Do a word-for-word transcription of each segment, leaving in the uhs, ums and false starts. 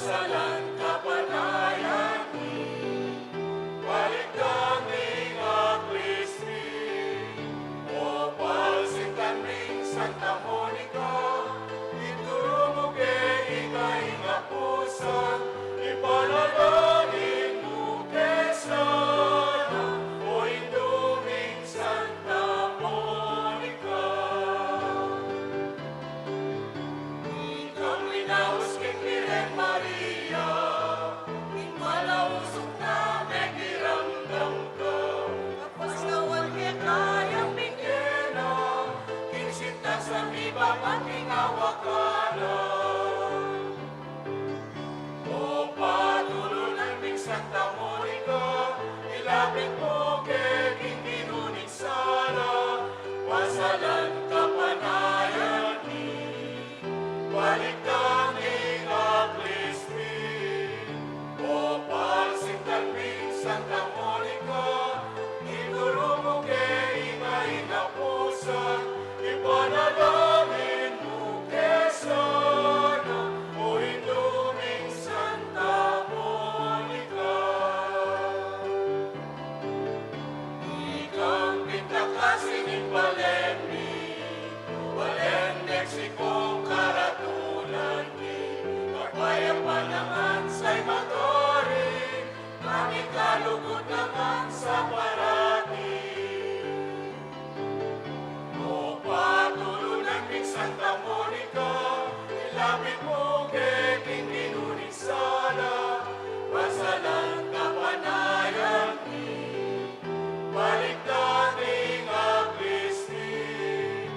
Salan kapanayan mi, balikdan mi ing aklis mi. O palsintan ming Santa Monica, ituru mu ke ing kaingapusan, ipanalangin mu ke sana, o Indu ming Santa Monica. Ikang minaus king Birhen Maria, ing malausuk na mekiramdam ka, kapasnawan keka yang bingke na, king sintas a mibaba king awa ka na. O patulunan ming Santa Monica, ilapit mu ke king Ginu ning sala, pasalan kapanayan mi, balikdan ing aklis mi. O palsintan ming Santa Monica, ituru mu ke ing kaingapusan, ipanalangin mu ke sana, o Indu ming Santa Monica. Ikang pintakasi ning balen mi, balen Mexico karatunan mi, kapayapan naman sa magari, kami kalugud naman sa parati. O patulunan ming Santa Monica, ilapit mu ke king Ginu ning sala, pasalan kapanayan mi, balikdan ing aklis mi.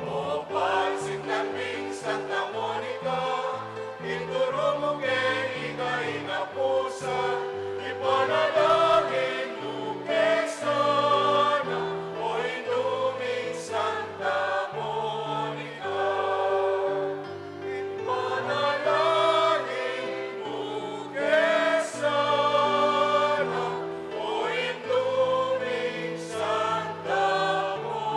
O palsintan ming Santa Monica, ituru mu ke ing kaingapusan, ipanalangin mu ke sana, o Indu ming Santa Monica. Ipanalangin mu ke sana, o Indu ming Santa Monica.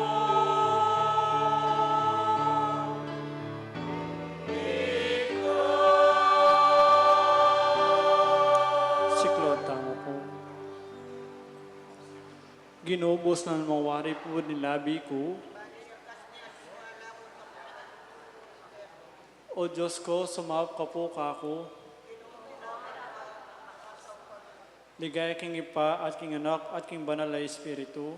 Siklaud tamu pu. Ginu, bus nang mawari pu ning labi ku. O Dios ku, sumaup ka pu kaku. Ligaya king Ibpa, at king Anak, at king Banal a Espiritu.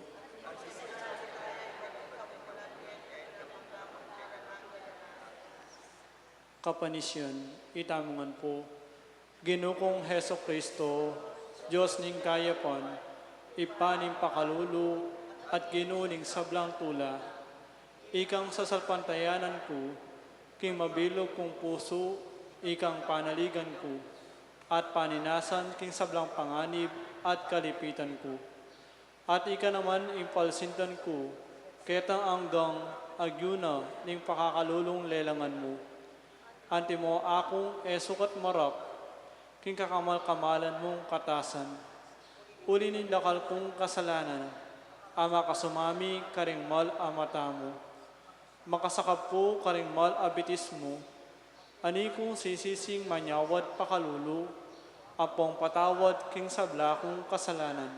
Kapanisyan, itamu ngan pu. Ginu kung Jesucristo, Dios ning kayapan, Ibpa ning pakalulu, at Ginu ning sablang tula. Ikang sasalpantayanan ku, king mabilug kung pusu, ikang panaligan ku, at paninasan king sablang panganib at kalipitan ku. At ika naman ing palsintan ku, ketang anggang agyu na ning pakakalulung lelangan mu. Antimo akung e sukat marap king kakamal-kamalan mung katasan. Uli ning dakal kung kasalanan, a makasumami karing mal a mata mu. Makasakap ku karing mal a bitis mu, ani kung sisising manyawad pakalulu, ampong patawad king sabla kung kasalanan.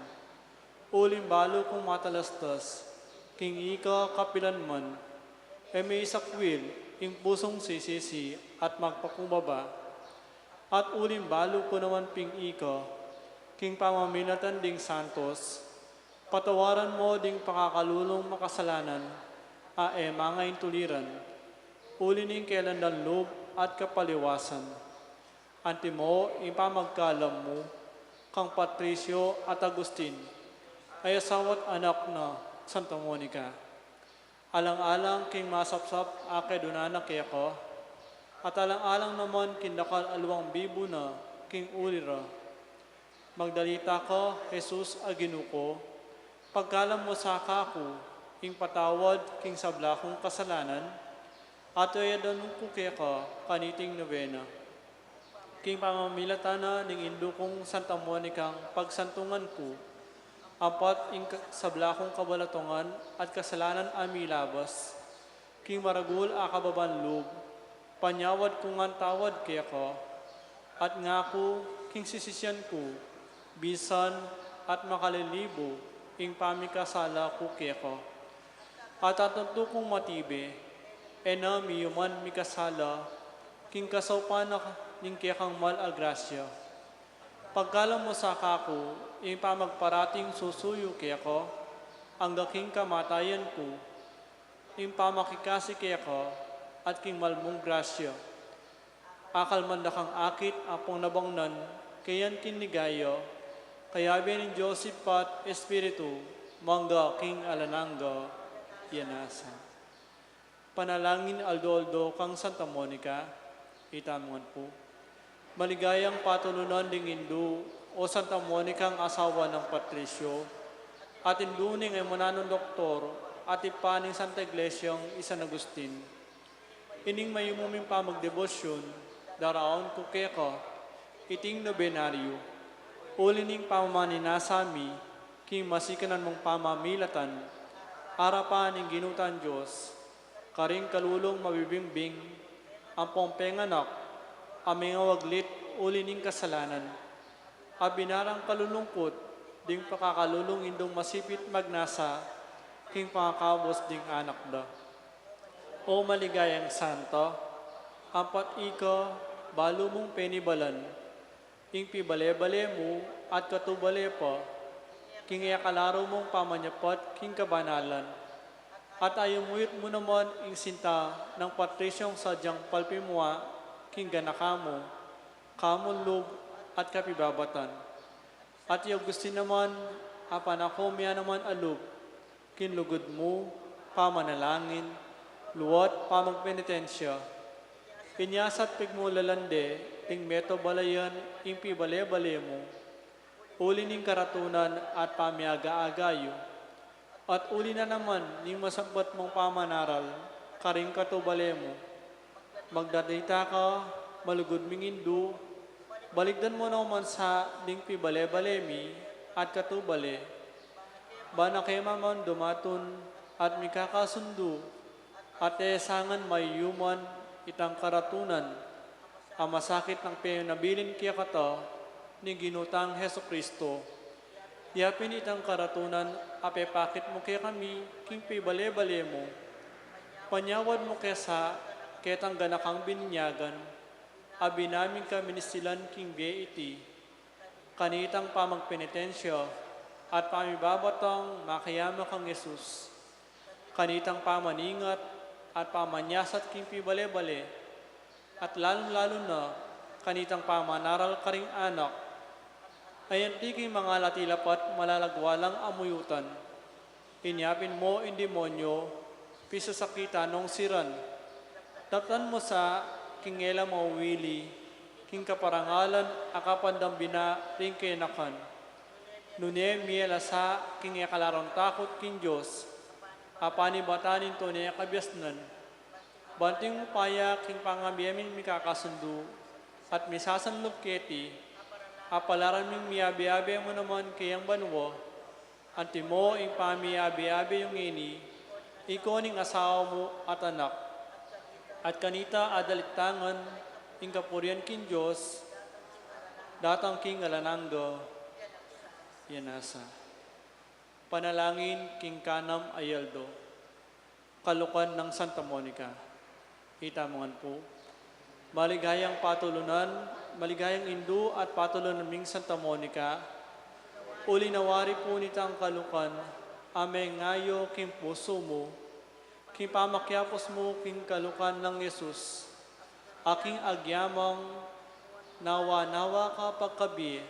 Uling balu kung matalastas, king ika kapilan man, e me isakwil ing pusung sisisi at magpakumbaba. At uling balu ku naman ping ika, king pamamilatan ding santos, patawaran mo ding pakakalulung makasalanan, a e mangaintuliran, uli ning kelandan lub at kapaliwasan. Antimo ing pamagkalam mu, kang Patricio at Agustin, a asawa't anak na Santa Monica. Alang-alang king masapsap a kedunan na keka, at alang-alang naman king dakal a luang bibu na king uli ra. Magdalita ka, Jesus a Ginu ku, pagkalam mu sa kaku ing patawad king sabla kung kasalanan, at e adanun ku keka kaniting nobena. King pamamilatan na ning indu kung Santa Monicang pagsantungan ku, ampat ing ka-, sabla kung kabalatungan at kasalanan a milabas, king maragul a kababan lub, panyawad ku ngan tawad keka, At ngaku king sisisyan ku, bisan at makalilibu ing pamikasala ku keka. At atantu kung matibe, e na miyuman mikasala king kasaupan na ning kekang mal a grasya. Pagkalub mu sa kaku ing pamagparating susuyu keka, angga king kamatayan ku, ing pamakikasi keka, at king mal mung grasya. Akalman da kang akit ampong nabangnan, keyan king ligaya, kayabe ning Dios Ibpa at Espiritu, mangga king alang angga. Yan nasa. Panalangin aldo-aldo kang Santa Monica, itamu ngan pu. Maligayang patulunan ding indu, o Santa Monica, asawa nang Patricio, at indu ning emananung doktor, at ibpa ning Santa Iglesiang i San Agustin. Ining mayumu ming pamagdebosyun, daraun ku keka iting nobenaryu, uli ning pamamaninasa mi king masikanan mung pamamilatan, arapan ning Ginu tang Dios, karing kalulung mabibingbing ampong penganak a mengawaglit uli ning kasalanan, a binarang kalulungkut ding pakakalulung indung masipit magnasa king pangakabus ding anak da. O maligayang santa, ampat ika balu mung penibalan ing pibale-bale mu at katubale pa king e kalaru mung pamanyapat king kabanalan, at ayumuyut mu naman ing sinta nang Patriciong sadyang palpimua king ganaka mu, kamulub at kapibabatan. At i Agustin naman, a panaku mia naman a lub king lugud mu, pamanalangin, luat pamagpenitensya. Inya sa pigmulalan de ding meto balayan ing pibale-bale mu, uli ning karatunan at pamiaga-aga yu, at uli na naman ning masambat mung pamanaral karing katubale mu. Magdalita ka, malugud ming indu, balikdan mu naman sa ding pibale-bale mi at katubale, ban a kema man dumatun at mikakasundu, at e sa ngan mayuman itang karatunan a masakit nang penabilin kekata ning Ginu tang Jesucristo. Ya pin itang karatunan a pepakit mu kekami king pibale-bale mu. Panyawad mu ke sa ketang ganakang bininyagan a binaming kaminsilan king bie iti, kanitang pamagpenitensya at pamibabatang makiama kang Jesus, kanitang pamaningat at pamanyasat king pibale-bale, at lalung-lalu na kanitang pamanaral karing anak, a anti king mangalati la pat malalagwa lang amuyutan. Inya pin mu ing demonyo pisasakitan nung siran. Daptan mu sa king e la mauwili king kaparangalan a kapandambina ring kenakan. Nune mie la sa king e kalarung takut king Dios a panibatan ning tune kabiasnan. Banting upaya king pangabie ming mikakasundu at misasanlub keti, a palaran ming miabe-abe mu naman keyang banua, antimo ing pamiabe-abe yu ngeni, iko ning asawa mu at anak. At kanita adalitangan ing kapurian king Dios, datang king alang angga. Yan nasa. Panalangin king kanam a aldo. Kalukan nang Santa Monica. Itamu ngan pu. Maligayang patulunan, maligayang indu at patulunan ming Santa Monica, uli na wari pu nitang kalukan a mengayo king pusu mu, king pamakiapus mu king kalukan nang Jesus, a king agyamang nawa-nawa ka pagkabie,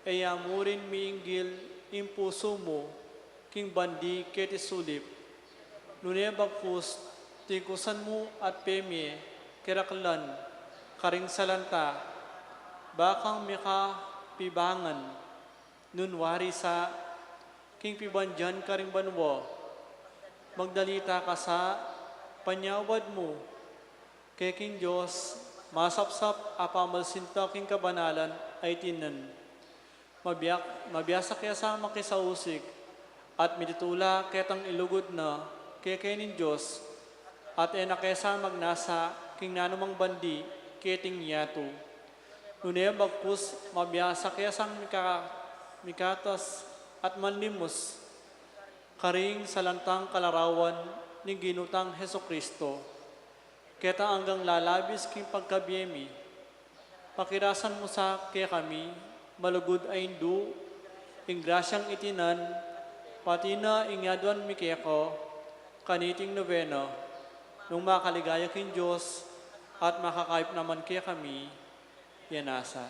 e ya mu rin miinggil ing pusu mu king bandi keti sulip. Nune bagkus tingkusan mu at pemie keraklan karing salanta, ba kang mikapibangan, nung wari sa king pibandian karing banua. Magdalita ka sa panyawad mu ke king Dios, masapsap a pamalsinta king kabanalan a itinan. Mabia-, mabiasa ke sa makisausig at mitutula ketang ilugud na kekeni ning Dios, at e na ke sa magnasa king nanumang bandi keting yatu. Nune bagkus mabiasa ke sang mika-, mikatas at manlimus karing salantang kalarawan ning Ginu tang Jesucristo, keta anggang lalabis king pagkabie mi, pakirasan mu sa kekami, malugud a indu, ing grasyang itinan, pati na ing yaduan mi keka, kaniting nobena, nung makaligaya king Dios, at makakayap naman kekami, ya nasa.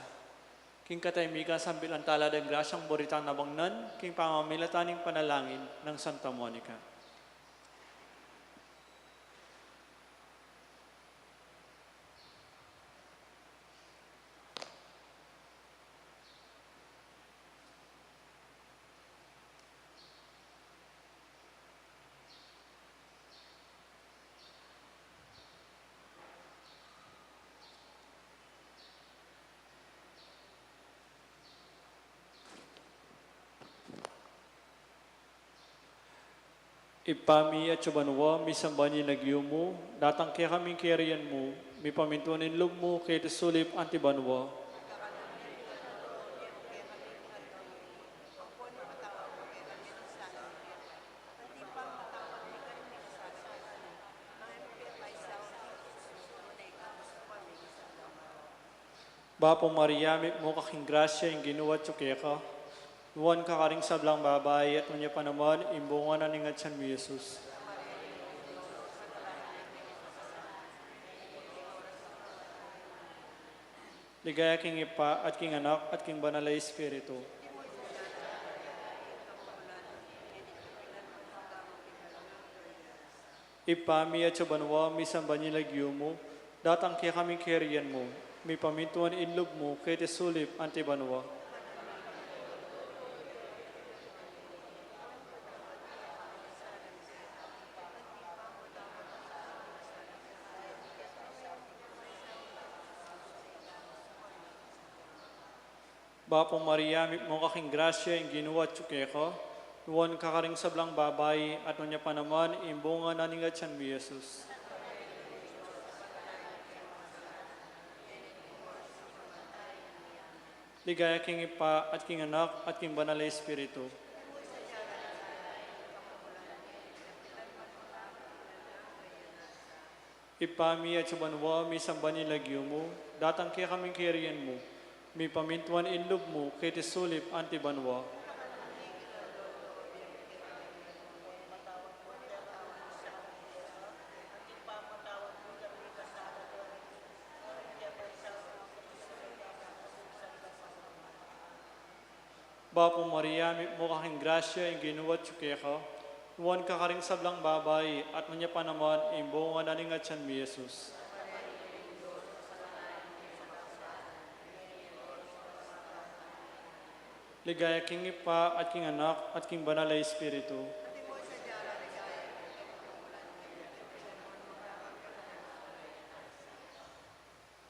King katahimikan sambilan tala deng grasyang buri tang nabangnan, king pamamilatan ning panalangin nang Santa Monica. Ibpa mi, atsu ka banua, misamban ya ing lagyu mu, datang kekami ing kayarian mu, mipamintuan ing lub mu, keti sulip anti banua. Bapu Maria, mitmu ka king grasya, ing Ginu atsu keka. Nuan ka karing sablang babai, at nuan ya pa naman ing bunga na ning atyan mu, i Jesus. Ligaya king Ibpa, at king Anak, at king Banal a Espiritu. Ibpa mi, atsu ka banua, misamban ya ing lagyu mu, datang kekami ing kayarian mu, mipamintuan ing lub mu, keti sulip anti banua. Bapu Maria, mitmu ka king grasya, ing Ginu atsu keka, nuan ka karing sablang babai, at nuan ya pa naman ing bunga na ning atyan mu, i Jesus. Ligaya king Ibpa, at king Anak, at king Banal a Espiritu. Ibpa mi, atsu ka banua, misamban ya ing lagyu mu, datang kekami ing kayarian mu, mipamintuan ing lub mu, keti sulip anti banua. Bapu Maria, mitmu ka king grasya, ing Ginu atsu keka, nuan ka karing sablang babai, at nuan ya pa naman ing bunga na ning atyan mu, i Jesus. Ligaya king Ibpa, at king Anak, at king Banal a Espiritu.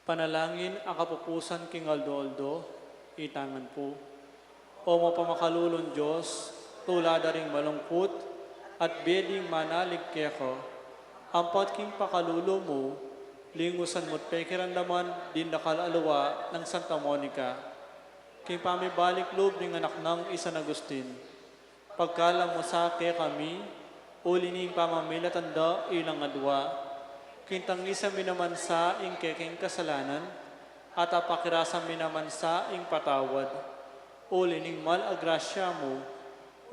Panalangin a kapupusan king aldo-aldo, itangan pu. O mapamakalulung Dios, tula da ring malungkut, at bie ding manalig keka, ampat king pakalulu mu, lingusan mu't pekiramdaman ding dakal a lua nang Santa Monica, king pamibalik lub ning anak nang i San Agustin. Pagkalam mu sa kekami, uli ning pamamilatan da ilang adua. King tangisan mi naman sa ing kekeng kasalanan, at apakirasan mi naman sa ing patawad. Uli ning mal a grasya mu,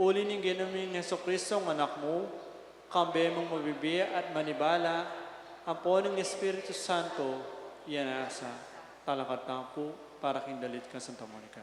uli ning Ginu ming Jesucristo, ing Anak mu, kambe mung mabibie at manibala, ampo ning Espiritu Santo, ya nasa. Talakad tamu pu para king dalit kang Santa Monica.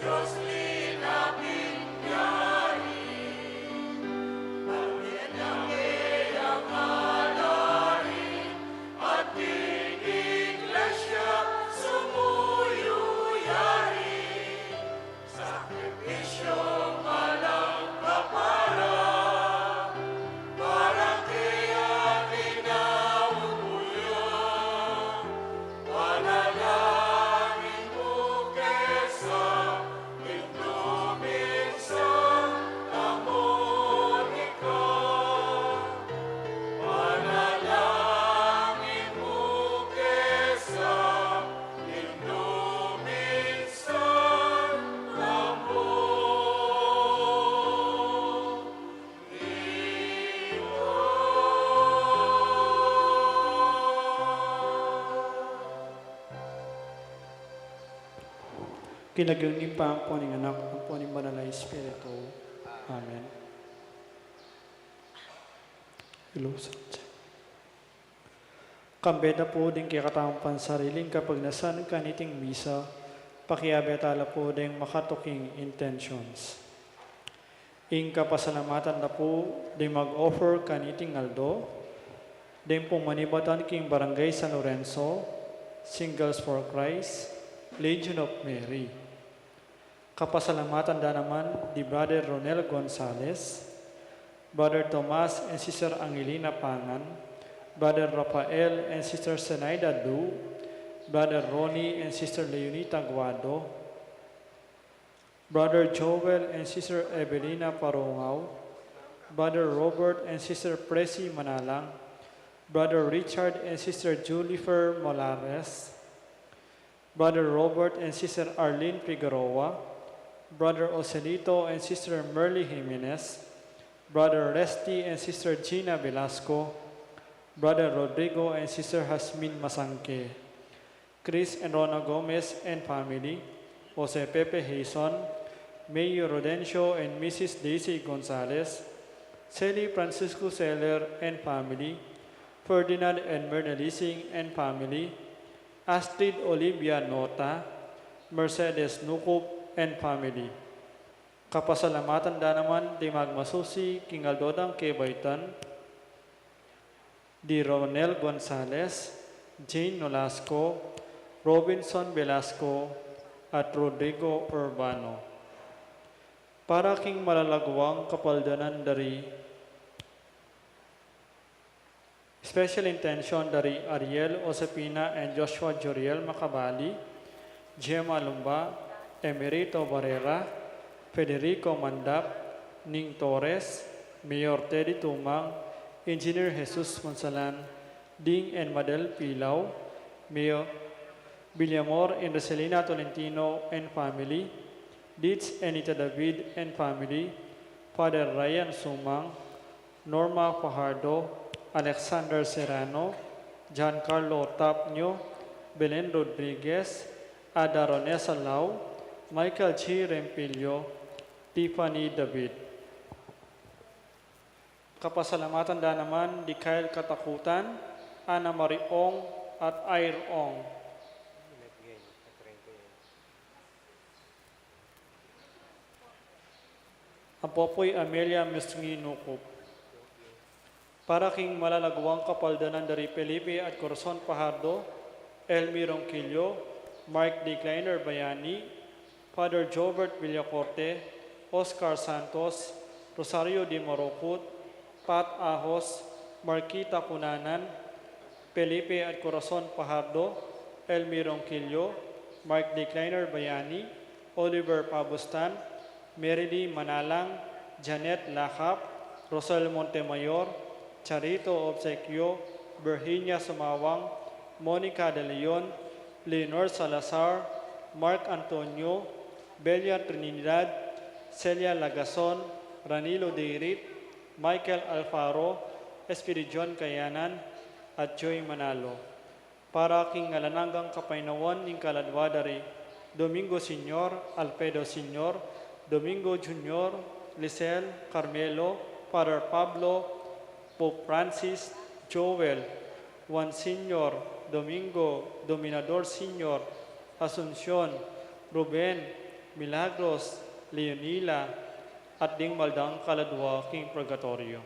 Dios linapin yari, at linang iyang alarin, at ing iglesia sumuyu yari. Sakripisyo alang kapara, para kaya tinawag mu ya. Panalangin mu kesa, ing duminsan a Monica. Panalangin mu kesa, ing duminsan a Monica. King lagyu ning Ibpa, ampo ning Anak, ampo ning Banal a Espiritu. Amen. Hello, sir. Kambe da pu ding kekatamung pansariling kapagnasan kaniting misa, pakiabe ta la pu ding makatuking intentions. Ing kapasalamatan da pu ding mag-offer kaniting aldo, ding pung manibatan king Barangay San Lorenzo, Singles for Christ, Legion of Mary. Kapasalamatan da naman di Brother Ronel Gonzalez, Brother Tomas and Sister Angelina Pangan, Brother Rafael and Sister Zenaida Du, Brother Ronnie and Sister Leonita Guado, Brother Joel and Sister Evelina Parungao, Brother Robert and Sister Presi Manalang, Brother Richard and Sister Julifer Molares, Brother Robert and Sister Arlene Figueroa, Brother Ocelito and Sister Merly Jimenez, Brother Resty and Sister Gina Velasco, Brother Rodrigo and Sister Jasmine Masangke, Chris and Rona Gomez and family, Jose Pepe Hizon, Mayor Rodencio and Missus Daisy Gonzalez, Sally Francisco Seller and family, Ferdinand and Myrna Lising and family, Astrid Olivia Nota, Mercedes Nukup and family. Kapasalamatan da naman ding magmasusi king aldo dang kebaitan, di Ronel Gonzalez, Jane Nolasco, Robinson Velasco, at Rodrigo Urbano. Para king malalaguang kapaldanan dari special intention dari Ariel Josepina and Joshua Joriel Macabali, Gemma Lumba, Emerito Barrera, Federico Mandap, Ning Torres, Mayor Teddy Tumang, Engineer Jesus Punsalan, Ding and Madel Pilau, Mayor Villamor and Roselina Tolentino and family, Ditz and Ita David and family, Father Ryan Sumang, Norma Fajardo, Alexander Serrano, Giancarlo Tapnio, Belen Rodriguez, Ada Ronesa Lau, Michael G. Rempilio, Tiffany David. Kapasalamatan da naman di Kyle Katakutan, Ana Marie Ong, at Air Ong. Ampo pu i Amelia Mesngi Nukup. Para king malalaguang kapaldanan dari Felipe at Corazon Fajardo, Elmi Ronquillo, Mark D. Kleiner Bayani, Father Jobert Villacorte, Oscar Santos, Rosario D. Marocot, Pat Ahos, Marquita Cunanan, Felipe at Corazon Fajardo, Elmi Ronquillo, Mark D. Kleiner Bayani, Oliver Pabustan, Merily Manalang, Janet Lakap, Rosel Montemayor, Charito Obsequio, Virginia Sumawang, Monica De Leon, Leonor Salazar, Mark Antonio, Belia Trinidad, Celia Lagason, Ranilo Deirit, Michael Alfaro, Espiridion Kayanan, at Joy Manalo. Para king alang anggang kapaynawan ning kaladwa dari Domingo Senior, Alfredo Senior, Domingo Junior, Lisel, Carmelo, Father Pablo, Pope Francis, Joel, Juan Senior, Domingo, Dominador Senior, Asuncion, Ruben, Milagros, Leonila, at ding maldang kaladwa king purgatoryo.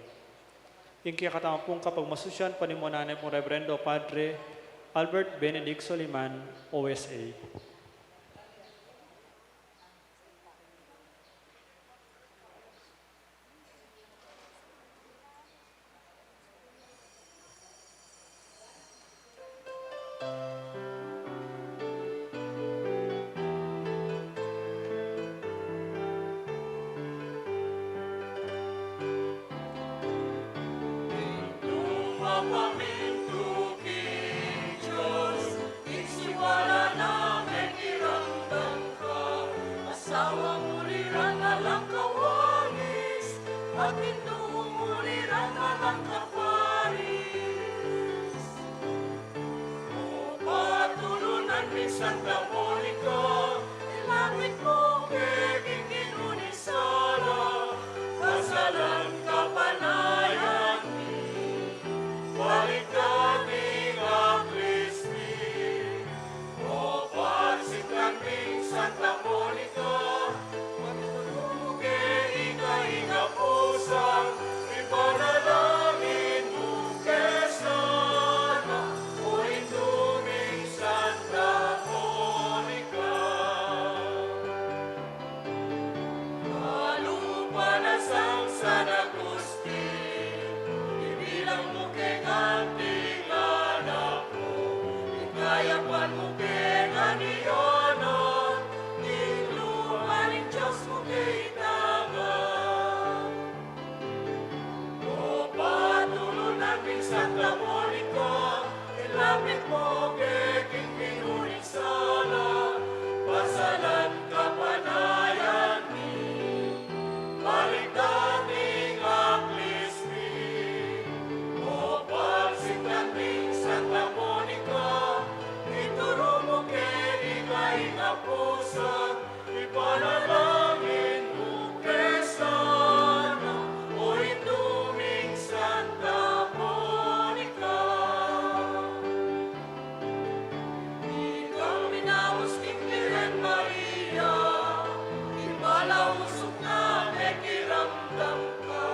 Ing kekatamung kapagmasusyan, panimunan ne pung Reverendo Padre Albert Benedict Soliman, O S A. Ing tumapamintu king Dios, ing siwala na mekiramdam ka, asawa mu rin alang kawalis, at indu mu rin alang kaparis. O patulunan mi Santa Monica, ilapit mu ke king Ginu ning sala, pasalan kapanayan mi, balikdan ing aklis mi. O pansitan ming Santa Monica, patulunan mu ke ika ing apusan, ipanalangin mu ke sana, o Indu ming Santa Monica. Kalupa na sang San Agustin, ibilang mu keng anting anak mu, ing kayapan mu keng anyayahan, ing lugud ning Dios mu ke itagan. O patulunan ming Santa Monica, ilapit mu ke king Ginu ning sala, pasalan kapanayan mi, balikdan ing aklis mi. O pansitan ming Santa Monica, ituru mu ke ika ing apusan, ipanalangin mu ke sana, o Indu ming Santa Monica. Ikang minaus king Birhen Maria, ing balausug na mekiramdam ka,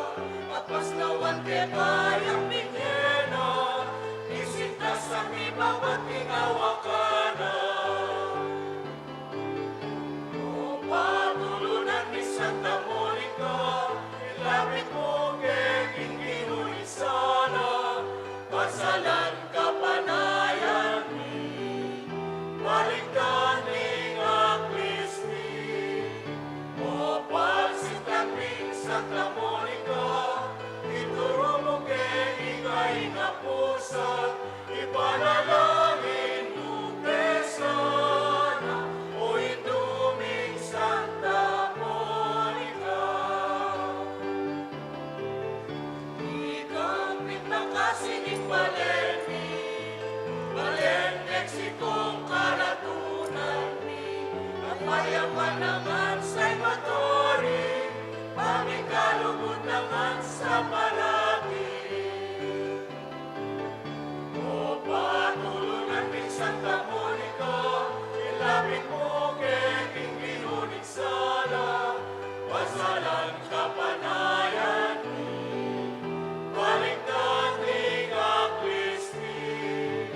at pasnawan keka yang binye na, isintas ning bawat ginawang kanan. O patulunan ming Santa Monica, ilapit mu ke king Ginu ning sala, pasalan kapanayan mi, balikdan ing aklis mi. O pansitan ming Santa Monica, ituru mu ke ika ing apusan, ipanalangin mu ke sana, o Indu ming Santa Monica. Ikang pinakasi ning balen mi, balen Mexico ing karatunan mi, at mayapan naman sa patuloy, pamikalugud naman sa parati. O patulunan ming Santa Monica, ilapit mu ke king Ginu ning sala, pasalan kapanayan mi, balikdan ing aklis mi.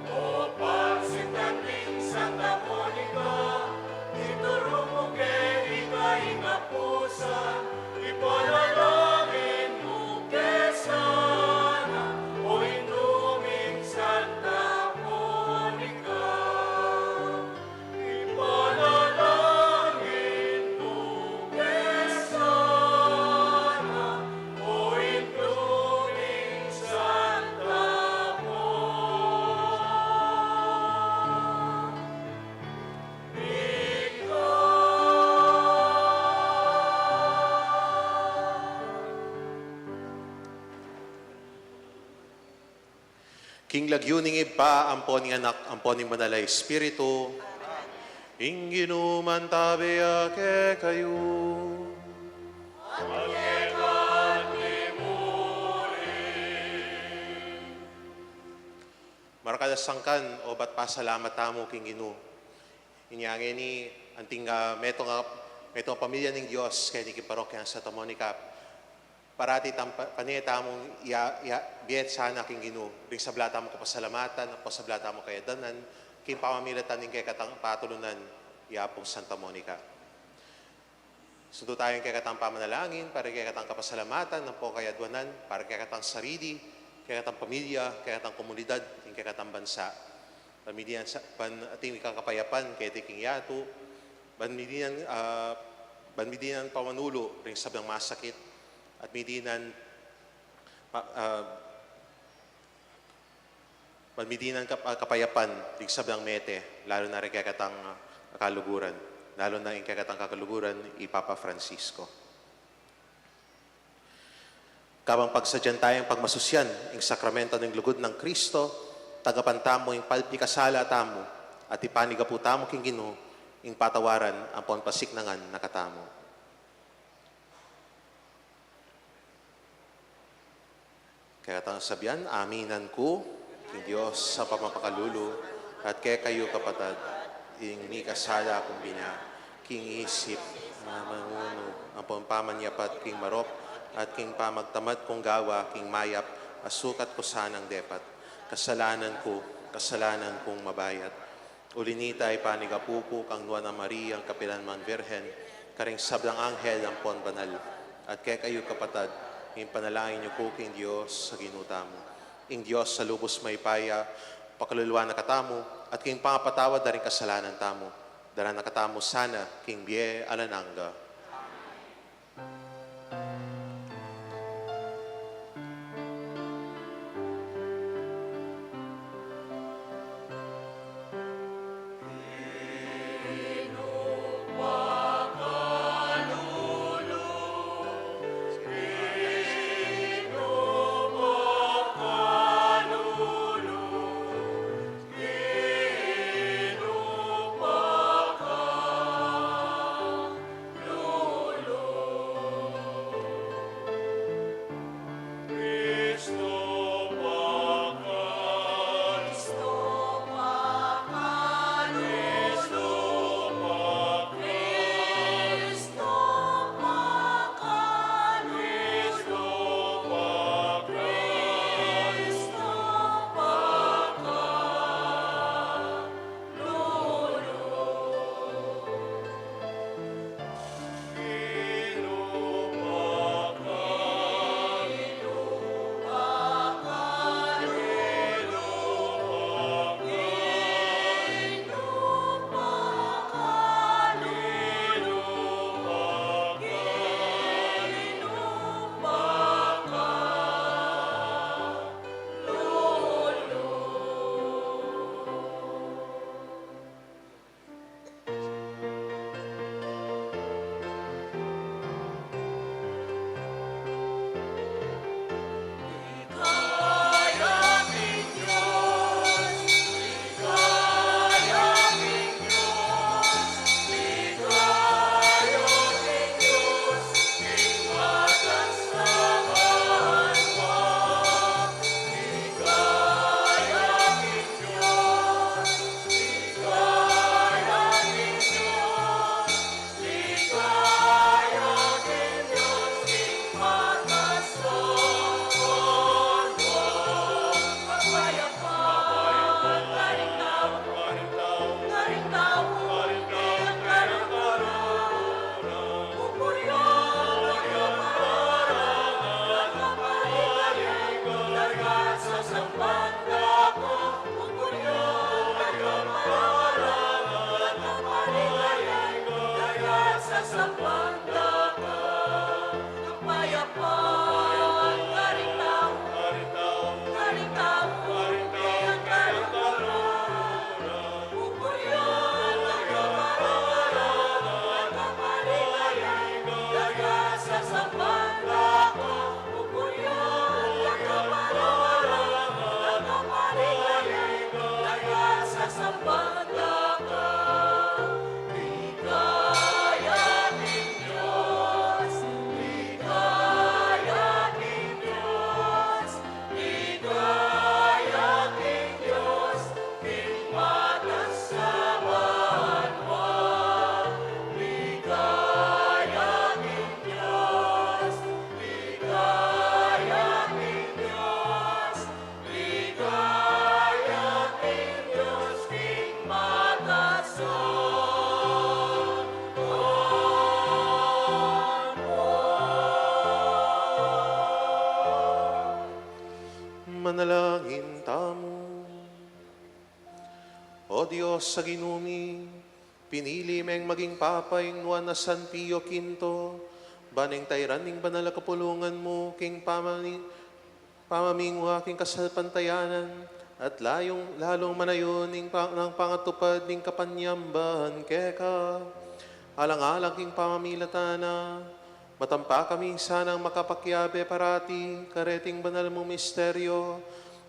O pansitan ming Santa Monica, ituru mu ke ika ing apusan, ipanalangin mu ke sana, o Indu ming Santa Monica. Ipanalangin mu ke sana, o Indu ming Santa Monica. King lagyu ning Ibpa, ampo ning Anak, ampo ning Banal a Espiritu. Ing Ginu mantabe ya kekayu. Maragul a sangkan, obat pasalamat tamu king Ginu. Inya ngeni, Anting, ah, metung a, metung a pamilya ning Dios keni king parokya nang Santa Monica, parati tang pa-, pane tamung iya, iya, bie sana king Ginu, ring sabla tamung kapasalamatan, ampong sabla tamung kayadwanan, king pamamilatan ning kekatang patulunan, iya pung Santa Monica. Sundu taya ing kekatang pamanalangin, para king kekatang kapasalamatan, ampong kayadwanan, para king kekatang sarili, kekatang pamilya, kekatang komunidad, ing kekatang bansa. Ban midi nang sa-, ban atin ing kakapayapan keti king yatu, ban midi nang, ah, ban midi nang pamanulu ring sablang masakit, at midi nang pa-, ah, ban midi nang kap-, ah, kapayapan ring sablang mete, lalu na ring kekatang, ah, kaluguran, lalu na ing kekatang kaluguran, i Papa Francisco. Kabang pagsadyan taya ing pagmasusyan ing sakramento ning lugud nang Kristo, tagapan tamu ing palpikasala tamu, at ipanigapu tamu king Ginu ing patawaran ampon pasiknangan na katamu. Kekatang sabian, aminan ku king Dios a mapamakalulu, at kekayu kapatad, ing mikasala kung binia, king isip, pamangunu, ampon pamanyapat king marok, at king pamagtamad kung gawa king mayap, a sukat ku sanang depat. Kasalanan ku, kasalanan kung mabayat. Uli na nita, ipanigapu ku kang Nuan a Maria, ing kapilan man Virgen, karing sablang anghel ampon banal, at kekayu kapatad, ing panalangin yu ku king Dios a Ginu tamu. Ing Dios a lubus mayupaya, pakaluluan na katamu, at king pangapatawad da ring kasalanan tamu, daranan na katamu sana king bie alang angga. Dios a Ginu mi, pinili meng maging Papa ing nuan a San Pio Quinto, ban ing tairan ning banal a kapulungan mu king pamani-, pamamingwa king kasalpantayanan, at layung, lalung manayun ning pa-, nang pangatupad ning kapanyamban keka. Alang-alang king pamamilatan na, matampa kami sanang makapakiabe parati kareting banal mung misteryo,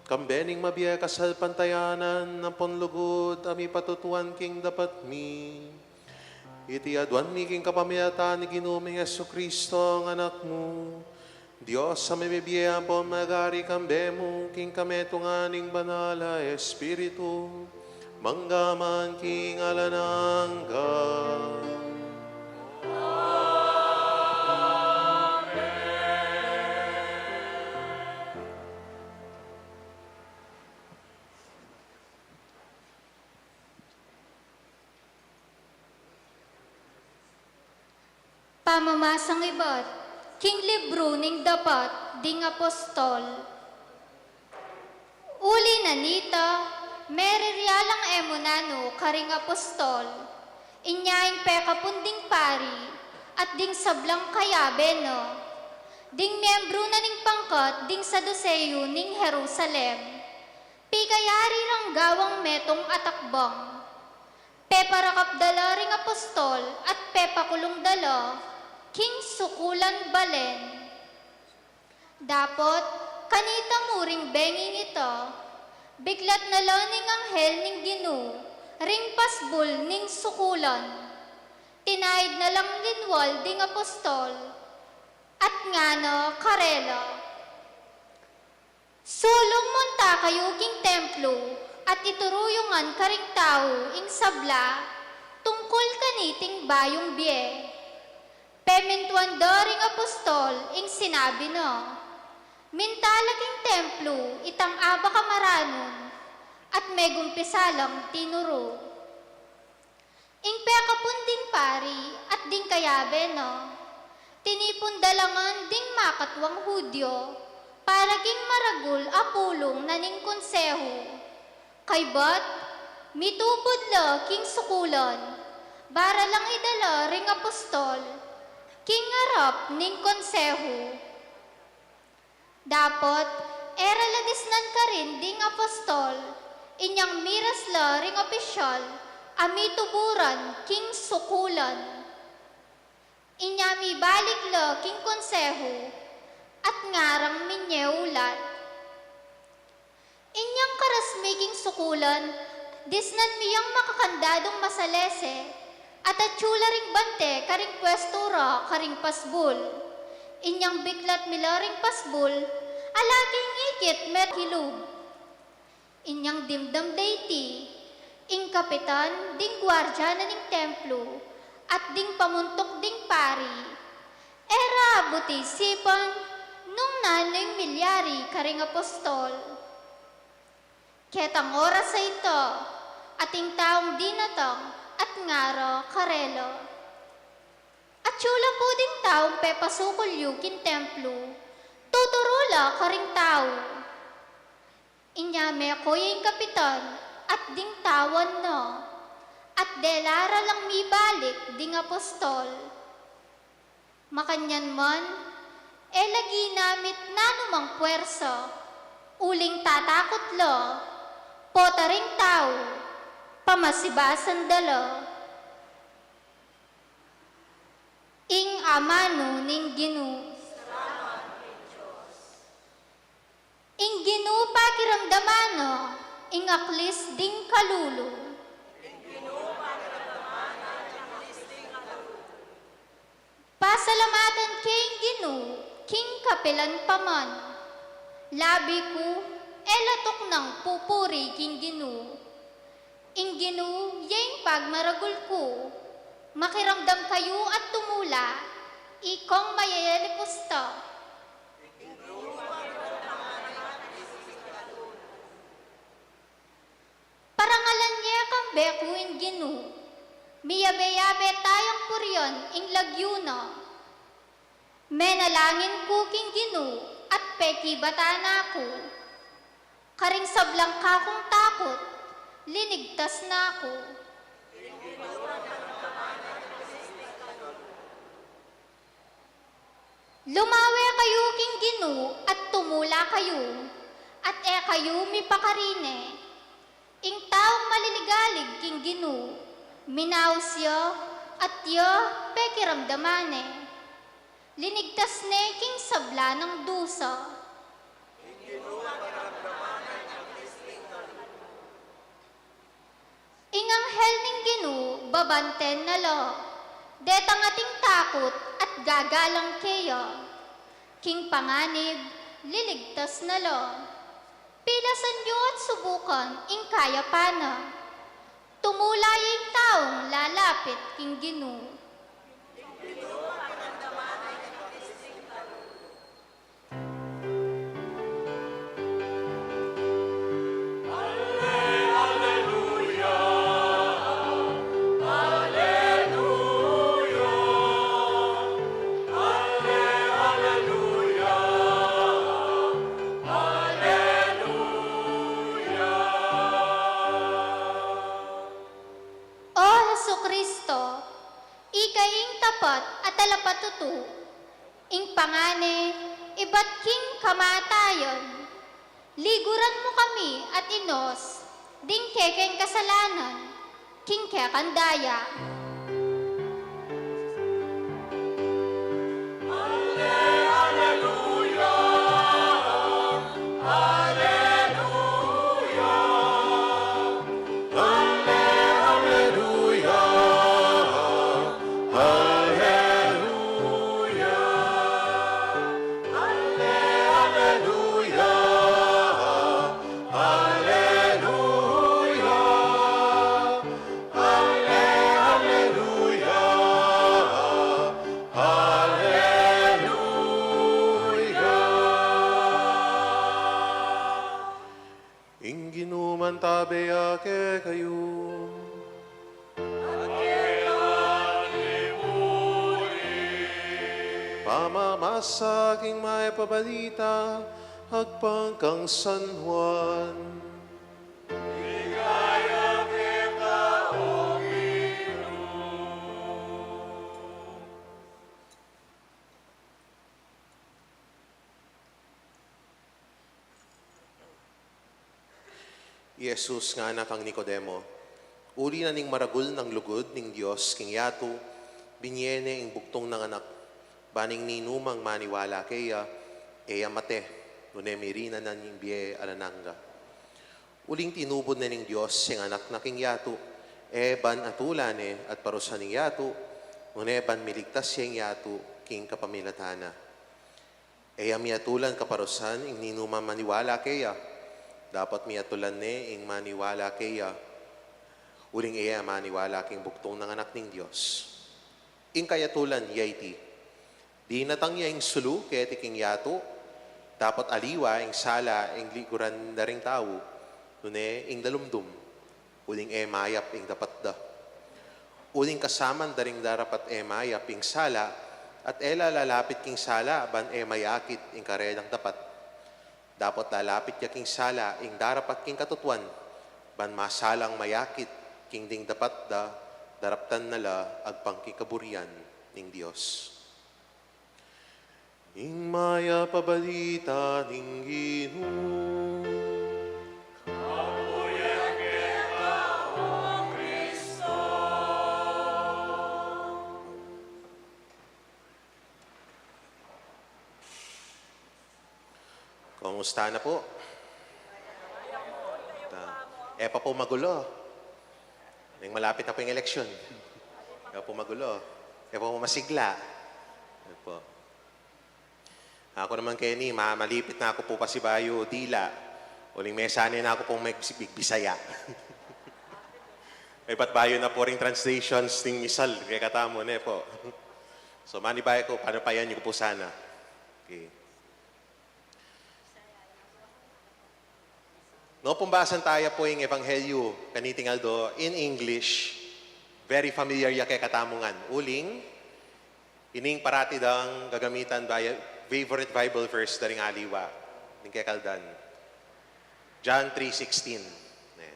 kambe ning mabie kasalpantayanan ampon lugud a mipatutuan king dapat mi. Iti aduan mi king kapamilatan ning Ginu ming Jesucristo, ing Anak mu, Dios a mabibie ampon magari kambe mu king kametungan ning Banal a Espiritu, mangga man king alang angga. Pamamasang ibat king libru ning Dapat ding Apostol. Uli na nita, meriria lang e mu nanu karing apostol, inya ing pekapun ding pari at ding sablang kayabe na, ding miyembru na ning pangkat ding Saduseo ning Jerusalem. Pikayari rang gawang metung a takbang. Peparakap da la ring apostol at pepakulung da la king sukulan balen. Dapot, kanita mu ring benging ita, biklat na la ning anghel ning Ginu ring pasbul ning sukulan. Tinaid na lang linwal ding apostol at ngana karela, "Sulung munta kayu king templo at ituru yu ngan karing tau ing sabla tungkul kaniting bayung bie." Pemintuan da ring apostol ing sinabi na. Minta la king templo itang abak a maranun at megumpisa lang tinuru. Ing pekapun ding pari at ding kayabe na, tinipun da la ngan ding makatuang Judio para king maragul a pulung na ning konsehu. Kaybat, mitubud la king sukulan, bara lang idala ring apostol king arap ning konsehu. Dapot, e ra la disnan karin ding apostol, inyang miras la ring opisyal a mituburan king sukulan. Inya mibalik la king konsehu at ngarang minyeulat. Inyang karas mi king sukulan, disnan mi yang makakandadung masalese, at atyu la ring bante karing pwestu ra karing pasbul. Inyang biklat mi la ring pasbul, ala king ikit met kilub. Inyang dimdam da iti, ing kapitan ding guardia na ning templo at ding pamuntuk ding pari, e ra buti sipan nung nanu ing milyari karing apostol. Ketang oras a ita, ating taung dinatang at ngara karela, "Atyu la pu ding taung pepasukul yu king templo, tuturu la karing tau." Inya meko ya ing kapitan at ding tawan na, at dela ra lang mibalik ding apostol. Makanyan man, e la ginamit nanumang pwersa, uling tatakut la, pota ring tau, pamasibasan da la. Ing amanu ning Ginu. Ing Ginu pakiramdaman na ing aklis ding kalulu. Pasalamatan ke ing Ginu king kapilan pa man. Labi ku e la tuknang pupuri king Ginu. Ing Ginu ya ing pagmaragul ku. Makiramdam kayu at tumula, ikong mayayalipusta. Parangalan ye kambe ku ing Ginu. Miyabe-yabe tayang purian ing lagyu na. Menalangin ku king Ginu at pekibatan na ku. Karing sablang kakung takut, Linigtas na ku. Lumawe kayu king Ginu at tumula kayu, at e kayu mipakarine. Ing taung maliligalig king Ginu, minaus ya, at ya pekiramdaman ne. Linigtas ne king sabla nang dusa. Ing anghel ning Ginu babanten na la detang ating takut at gagalang keya. King panganib, liligtas na la. Pilasan yu at subukan ing kayapan na. Tumula ya ing taung lalapit king Ginu. O Jesucristo, ika ing tapat at talapatutu, ing pangane ibat king kamatayan, liguran mu kami at inos ding kekeng kasalanan king kekang daya. Alleluia, alleluia, alleluia, alleluia, alleluia, alleluia. Ing Ginu mantabe ya kekayu. Pamamasa king Mayap a Balita agpang kang San Juan. I Jesus ngana kang Nicodemo, uli na ning maragul nang lugud ning Dios king yatu, binie ne ing bugtung nang anak, ban ing ninumang maniwala keya, e ya mate, nune mirinan na ning bie alang angga. Uling tinubud ne ning Dios ing anak na king yatu, e ban atulan ne at parusan ing yatu, nune ban miligtas ya ing yatu king kapamilatan na. E ya miatulan kaparusan ing ninumang maniwala keya, dapot miatulan ne ing maniwala keya, uling e ya maniwala king bugtung nang anak ning Dios. Ing kayatulan ya iti, dinatang ya ing sulu keti king yatu, dapot aliwa ing sala ing liguran da ring tau, nune ing dalumdum, uling e mayap ing dapat da. Uling kasaman da ring darapat e mayap ing sala, at e la lalapit king sala ban e mayakit ing karelang dapat. Dapot lalapit ya king sala ing darapat king katutuan, ban masalang mayakit king ding dapat da, daraptan na la agpang king kaburian ning Dios. Ing Mayap a Balita ning Ginu. Kumusta na po? Ta-, e pa po magulo. Ning malapit na po ing eleksyon. E pa po magulo. E pa po masigla. E po. Aku naman keni, ma-, malipit na ku pu pasibayu dila. Uling mesanay na ku pung mag-, magbisaya. Ibat bayu na pu ring translations ning misal kekatamu, ne po? So, manibayu ku, panupayan yu ku pu sana. Okay. No, pumbasan taya pu ing Ebanghelyu kaniting aldo in English. Very familiar ya kekatamu ngan. Uling, ining parati dang gagamitan, Bi-, favorite Bible verse da ring aliwa, ning kekaldan. John three sixteen. Ne.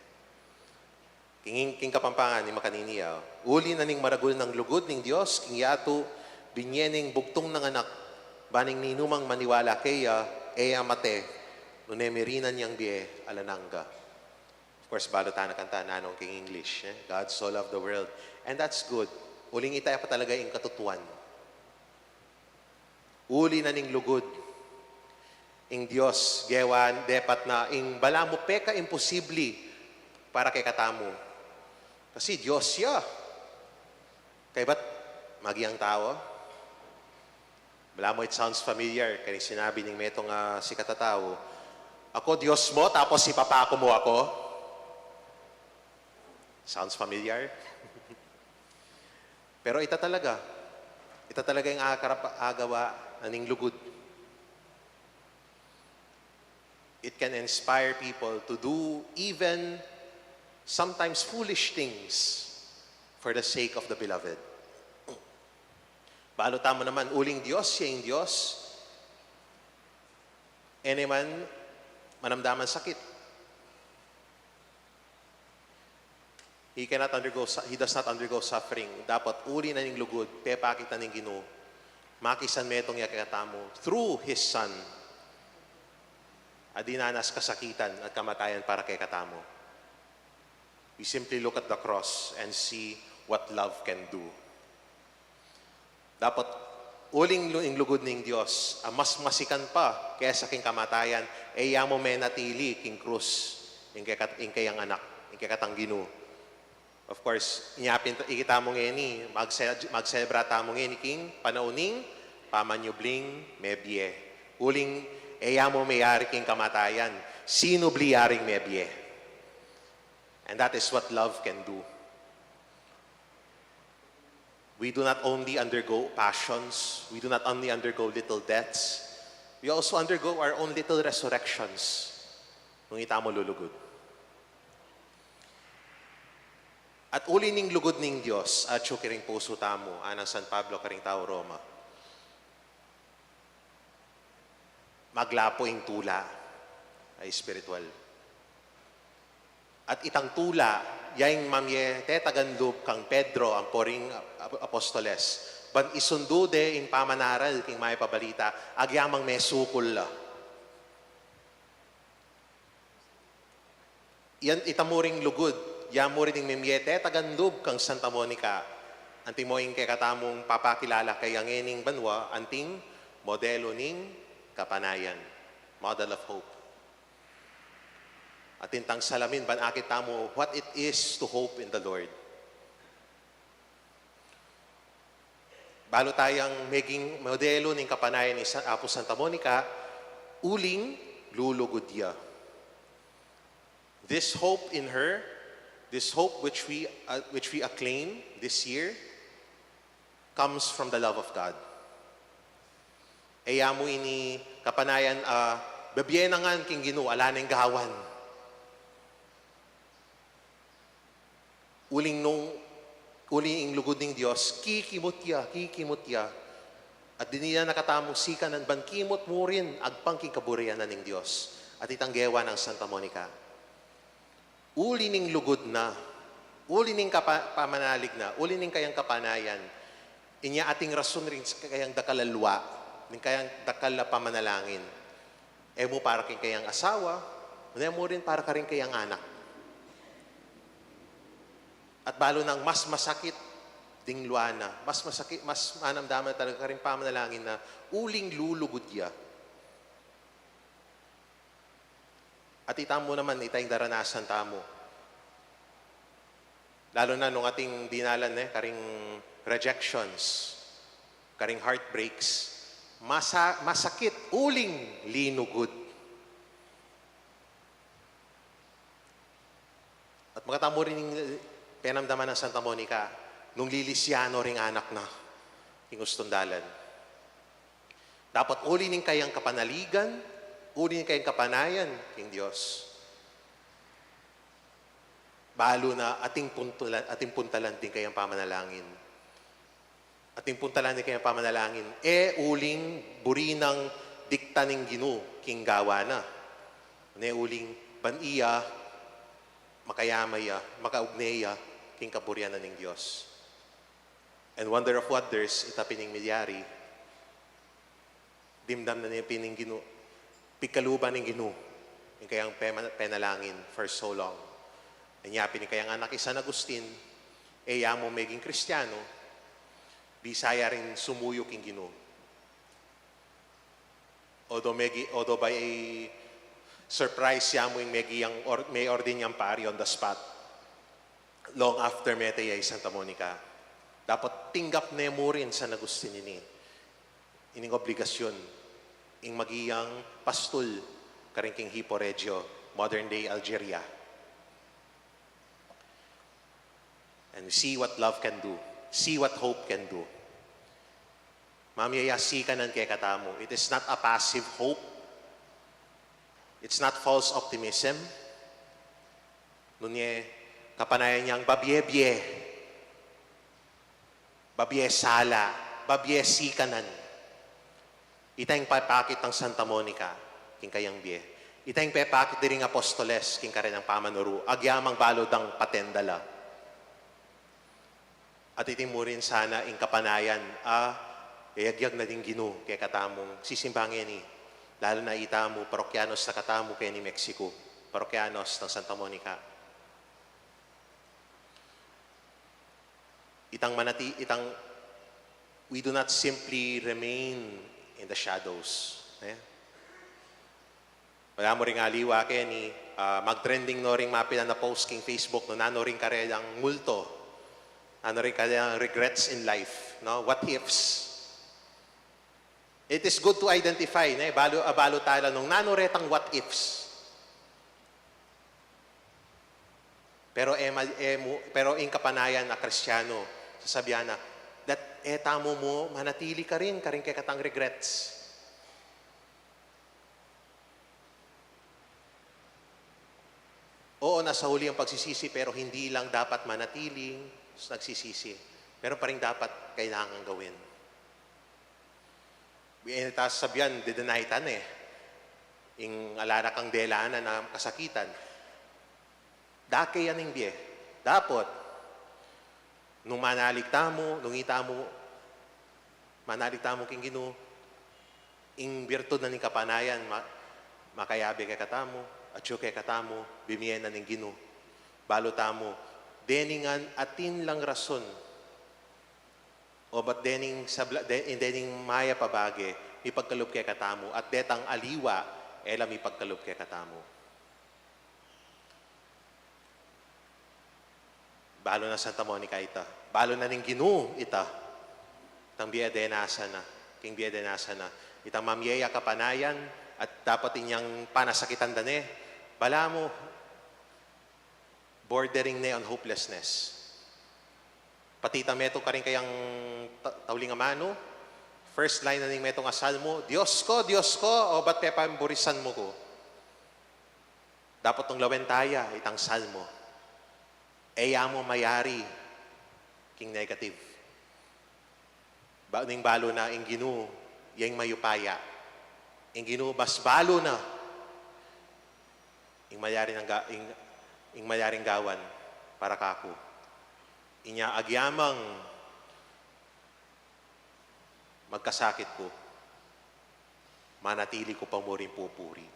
King, king Kapampangan, ing makanini ya, uli na ning maragul nang lugud ning Dios king yatu, binye neng bugtung nang anak, ban ing ninumang maniwala keya, e ya mate, nune mirinan yang bie alang angga. Of course, balu tana kanta, nanung king English, eh? God so loved the world. And that's good. Uling ita ya pa talaga ing katutuan. Uli na ning lugud ing Dios, gewa depat na ing balamu peka imposible para kekatamu. Kasi Dios ya. Kaybat, magiang tau. Balamu, it sounds familiar, karing sinabi ning metung a sikat a tau, "Ako Dios mo, tapos ipapako mo ako?" Sounds familiar? Pero ita talaga, ita talaga ing akarap-, agawa na ning lugud. It can inspire people to do even sometimes foolish things for the sake of the beloved. Balu tamu naman, uling Dios ya ing Dios, e ne man manamdaman sakit. He cannot undergo su-, he does not undergo suffering. Dapat uli na ning lugud, pepakit na ning Ginu, makisan metung ya kekatamu through His Son, a dinanas kasakitan at kamatayan para kekatamu. We simply look at the cross and see what love can do. Dapat uling lu-, ing lugud ning Dios, a mas masikan pa kesa king kamatayan, e ya mu menatili king krus, ing kekat-, ing keyang anak, ing kekatang Ginu. Of course, inya pin, ikit tamu ngeni, magse-, magselebra tamu ngeni king panaun ning pamanyubling mebie. Uling e ya mu meyari king kamatayan, sinubli ya ring mebie. And that is what love can do. We do not only undergo passions, we do not only undergo little deaths, we also undergo our own little resurrections. Nung ita mu lulugud. At uli ning lugud ning Dios, atyu karing pusu tamu, anang San Pablo karing tau Roma, maglapu ing tula a espiritual. At itang tula, ya ing mamie tetagan lub kang Pedro ampo ring ap-, ap-, apostoles, ban isundu de ing pamanaral king mayap a balita, agyamang mesukul la. Yan, ita mu ring lugud, ya mu rin ing mimie tetagan lub kang Santa Monica. Antimo ing kekatamung papakilala kaya ngening banua, anting modelu ning kapanayan, model of hope. Atin tang salamin ban akit tamu what it is to hope in the Lord. Balu tayang meging modelu ning kapanayan ni Sa-, Apu Santa Monica, uling lulugud ya. This hope in her, this hope which we, uh, which we acclaim this year, comes from the love of God. E ya mu ini kapanayan, ah, bebie na ngan king Ginu, ala neng gawan. Uling nung, uling ing lugud ning Dios, kikimut ya, kikimut ya. At dininan na katamu sikanan ban kimut mu rin agpang king kaburian na ning Dios. At itang gewa nang Santa Monica. Uli ning lugud na, uli ning kapa-, pamanalig na, uli ning kayang kapanayan, inya ating rason ring kayang dakal a lua, ning kayang dakal a pamanalangin. E mu para king kayang asawa, e mu rin para karing kayang anak. At balu nang mas masakit ding lua na, mas masakit, mas manamdaman talaga karing pamanalangin na uling lulugud ya. At ita mu naman, ita ing daranasan tamu. Lalu na nung ating dinalan, eh, karing rejections, karing heartbreaks, masa-, masakit, uling linugud. At makatamu rin ing penamdaman nang Santa Monica, nung lilisianu ring anak na, king ustung dalan. Dapat uli ning kayang kapanaligan, uli ning kayang kapanayan king Dios. Balu na ating puntulan, ating puntalan ding kayang pamanalangin. Ating puntalan ding kayang pamanalangin. E uling buri nang dikta ning Ginu king gawa na. Ne uling ban iya makayama ya, makaugne ya king kaburian na ning Dios. And wonder of wonders, ita pin ing milyari, dimdam na ne pin ning Ginu, pigkaluban ning Ginu ing kayang pema-, penalangin for so long. Anya pin ing kayang anak i San Agustin, e ya mu meging Kristiano, bisa ya ring sumuyu king Ginu. Although megi-, although by surprise ya mu ing megi yang or-, may ordain yang pari on the spot. Long after mete ya i Santa Monica. Dapot tinggap ne mu rin San Agustin ini, ining obligasyun, ing maging pastul karin king Hippo Regiyo, modern day Algeria. And see what love can do. See what hope can do. Mamie ya sikanan kekatamu. It is not a passive hope. It's not false optimism. Nune, kapanayan yang babie-bie. Babie sala. Babie sikanan. Ita ing pepakit nang Santa Monica king kayang bie. Ita ing pepakit da ring apostoles king karelang pamanuru. Agyamang balu dang patendala. At iti mu rin sana ing kapanayan a yayagyag na ning Ginu kekatamu, sisimba ngeni, lalu na itamu, parokyanos na katamu keni Mexico, parokyanos nang Santa Monica. Itang manati-, itang, we do not simply remain in the shadows. Eh? Wala mu ring aliwa keni, ah, mag-trending no ring mapilan a post king Facebook, no, nanu ring karelang multo, nanu ring karelang regrets in life, no? What ifs? It is good to identify, ne? Balu, ah, balu tala nung nanu retang what ifs. Pero e ma-, e mu-, pero ing kapanayan a Kristiano, sasabian na, that e tamu mu manatili karin, karing kekatang regrets. Oo, nasa huli ang pagsisisi, pero hindi lang dapat manatiling nagsisisi. Meron pa ring dapat kailangan gawin. Bie ta sabian, dedenay ta ne. Ing ala na kang delanan a kasakitan. Dake yan ing bie. Dapot, nung manalig tamu, nung itamu, manalig tamu king Ginu, ing birtud na ning kapanayan, ma-, makayabe kekatamu, atyu kekatamu, bimie na ning Ginu. Balu tamu, dening atin lang rason, o bat dening sabla-, de-, dening mayap a bage, mipagkalub kekatamu, at detang aliwa, e la mipagkalub kekatamu. Balu na Santa Monica ita. Balu na ning Ginu ita. Itang bie a denasan na. King bie a denasan na. Itang mamie ya kapanayan at dapat inyang panasakitan da ne. Balamu, bordering ne on hopelessness. Pati ita metung karing kayang ta-, tauling amanu, first line na ning metung a salmo, "Dios ko, Dios ko, o ba't pepamburisan mu ku?" Dapat nung lawen taya itang salmo, e ya mu mayari king negative. Ba-, ning balu na ing Ginu, ya ing mayupaya. Ing Ginu, mas balu na ing malyari nang ga-, ing, ing malyaring gawan para kaku. Inya agyamang magkasakit ku, manatili ku pa mu ring pupuri.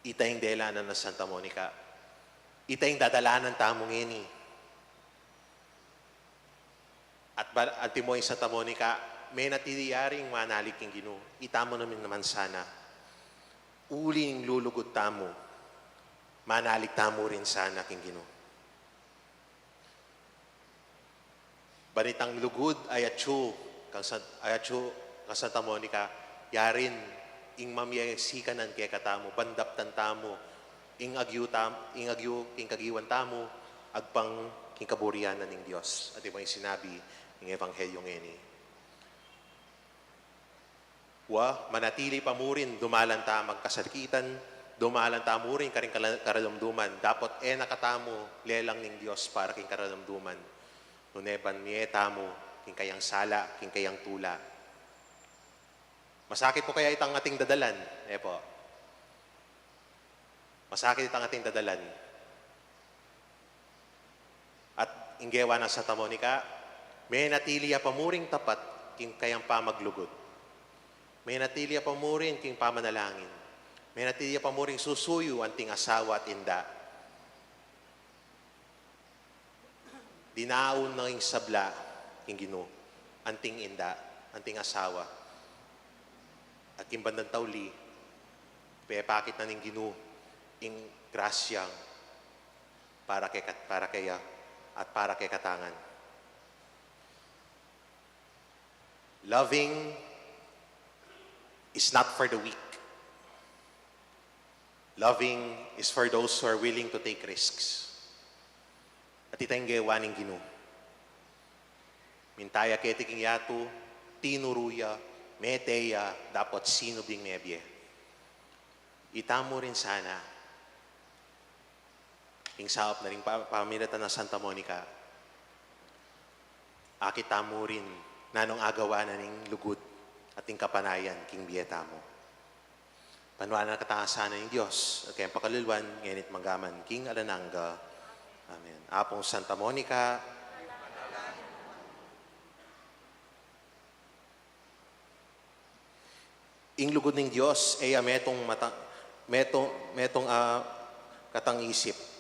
Ita ing delanan nang Santa Monica. Ita ing dadalanan tamu ngeni. At ba-, antimo ing Santa Monica, menatili ya ring manalig king Ginu. Itamu naman, naman sana. Uling lulugud tamu, manalig tamu rin sana king Ginu. Ban itang lugud a atyu kang San-, a atyu kang Santa Monica, yarin ing mamie sikanan kekatamu, ban daptan tamu ing agyu tam-, ing agyu king kagiwan tamu, agpang king kaburian na ning Dios. At imo ing sinabi ning Ebanghelyo ngeni. Wa, manatili pa mu rin, dumalan ta magkasakitan, dumalan ta mu rin karing kala-, karalumduman. Dapot e na katamu lelang ning Dios para king karalumduman. Nune ban mie tamu king kayang sala, king kayang tula. Masakit pu kaya itang ating dadalan? E pu. Masakit itang ating dadalan. At ing gewa nang Santa Monica, menatili ya pa muring tapat king kayang pamaglugud. Menatili ya pa murin king pamanalangin. Menatili ya pa muring susuyu anting asawa at inda. Dinaun na ing sabla king Ginu, anting inda, anting asawa. At king bandang tauli, pepakit na ning Ginu ing grasyang para kay kat-, para kaya at para kay katangan. Loving is not for the weak. Loving is for those who are willing to take risks. At ita ing gewa ning Ginu. Minta ya keti king yatu, tinuru ya, mete ya, dapot sinubling mebie. Itamu rin sana ing saup na ning pa-, pamilatan nang Santa Monica. Akit tamu rin nanung agawa na ning lugud at ing kapanayan king bie tamu. Panuan na katasan ning Dios at kayang pakaluluan, ngeni't manggaman king alang angga. Amen. Apung Santa Monica, ing lugud ning Dios, e ya metung mata-, metung, metung a katang isip.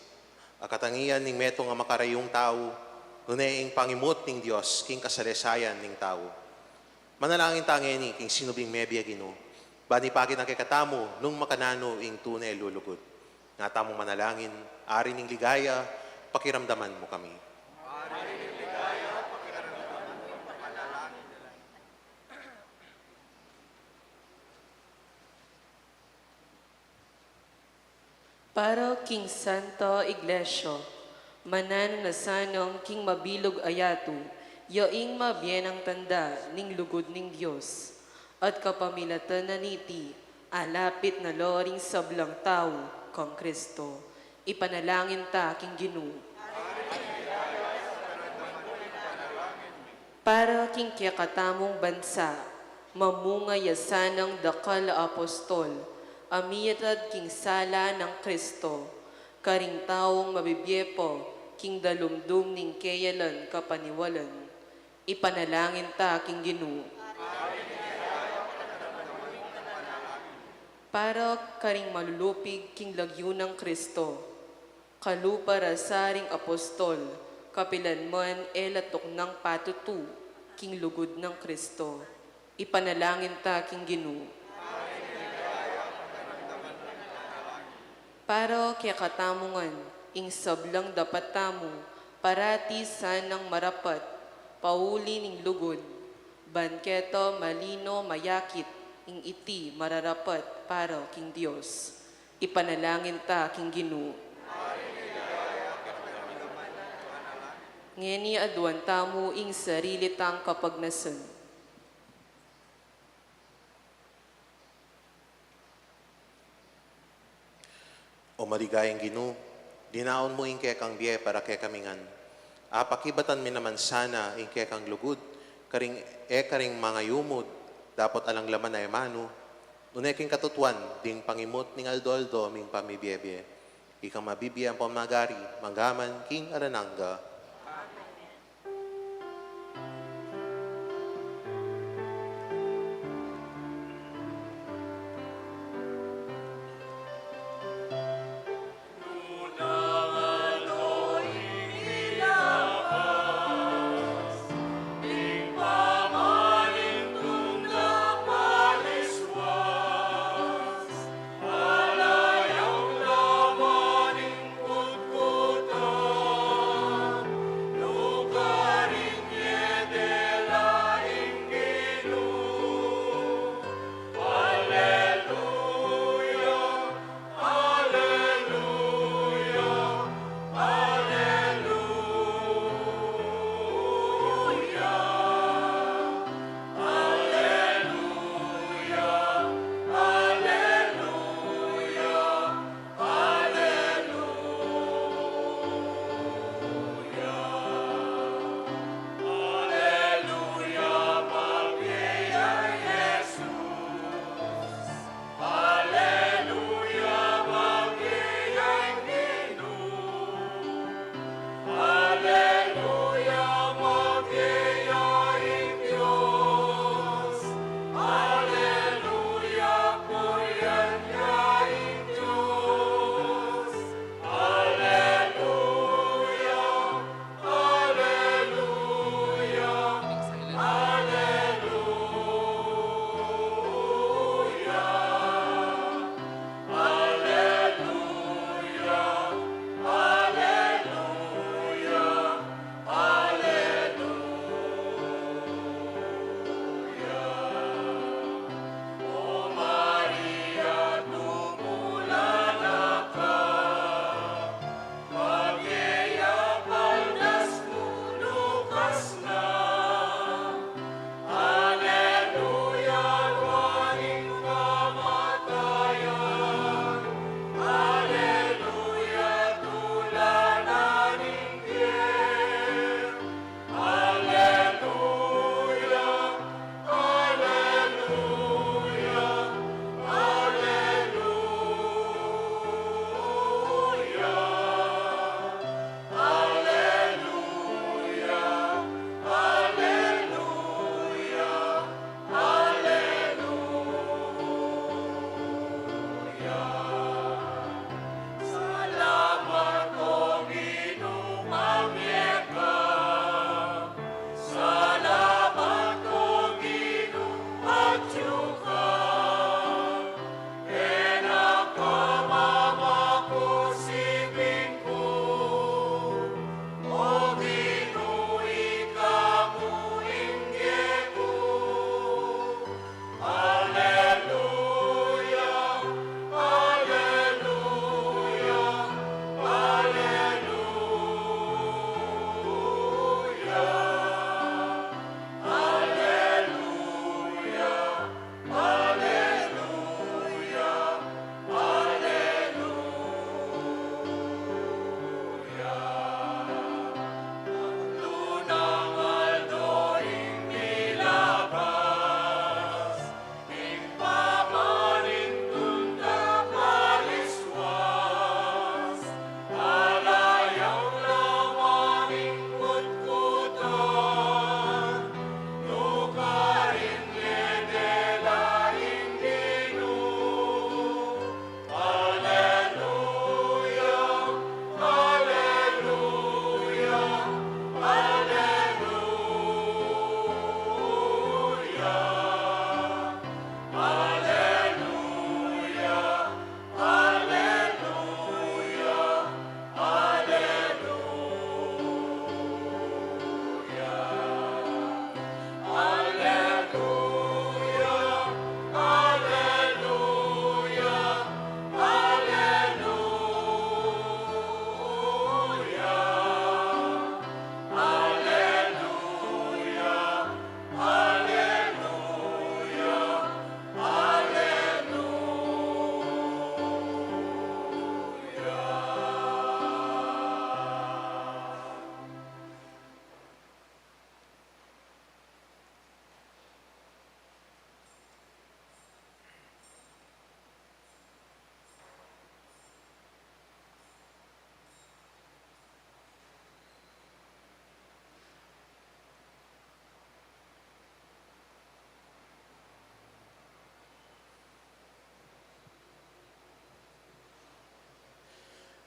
A katangian ning metung a makarayung tau, nune ing pangimut ning Dios king kasalesayan ning tau. Manalangin ta ngeni king sinubling mebie, Ginu, ban ipakit na kekatamu nung makananu ing tune lulugud. Nga tamung manalangin, Ari ning ligaya, pakiramdaman mu kami. Para king Santa Iglesia, mananu na sanang king mabilug a yatu, ya ing mabie nang tanda ning lugud ning Dios, at kapamilatan na niti, alapit na la ring sablang tau kang Kristo. Ipanalangin ta king Ginu. Para king kekatamung bansa, mamunga ya sanang dakal a apostol, a miyatad king sala nang Kristo, karing taung mabibie pa king dalumdum ning keyalan kapaniwalan. Ipanalangin ta king Ginu. Para karing malulupig king lagyu nang Kristo, kalupa ra sa ring apostol, kapilan man e la tuknang patutu king lugud nang Kristo. Ipanalangin ta king Ginu. Para kekatamu ngan, ing sablang dapat tamu, parati sanang marapat, pauli ning lugud, ban keta malino mayakit ing iti mararapat para king Dios. Ipanalangin ta king Ginu. Ngeni aduan tamu ing sarili tang kapagnasan. O maligayang Ginu, dinaun mu ing kekang bie para kekami ngan. Apakibatan mi naman sana ing kekang lugud, karing e karing mangayumud, dapot alang laman a e manu, nune king katutuan, ding pangimut ning aldo-aldo ming pamibiebie. Ikang mabibie ampon magari, manggaman king alang angga.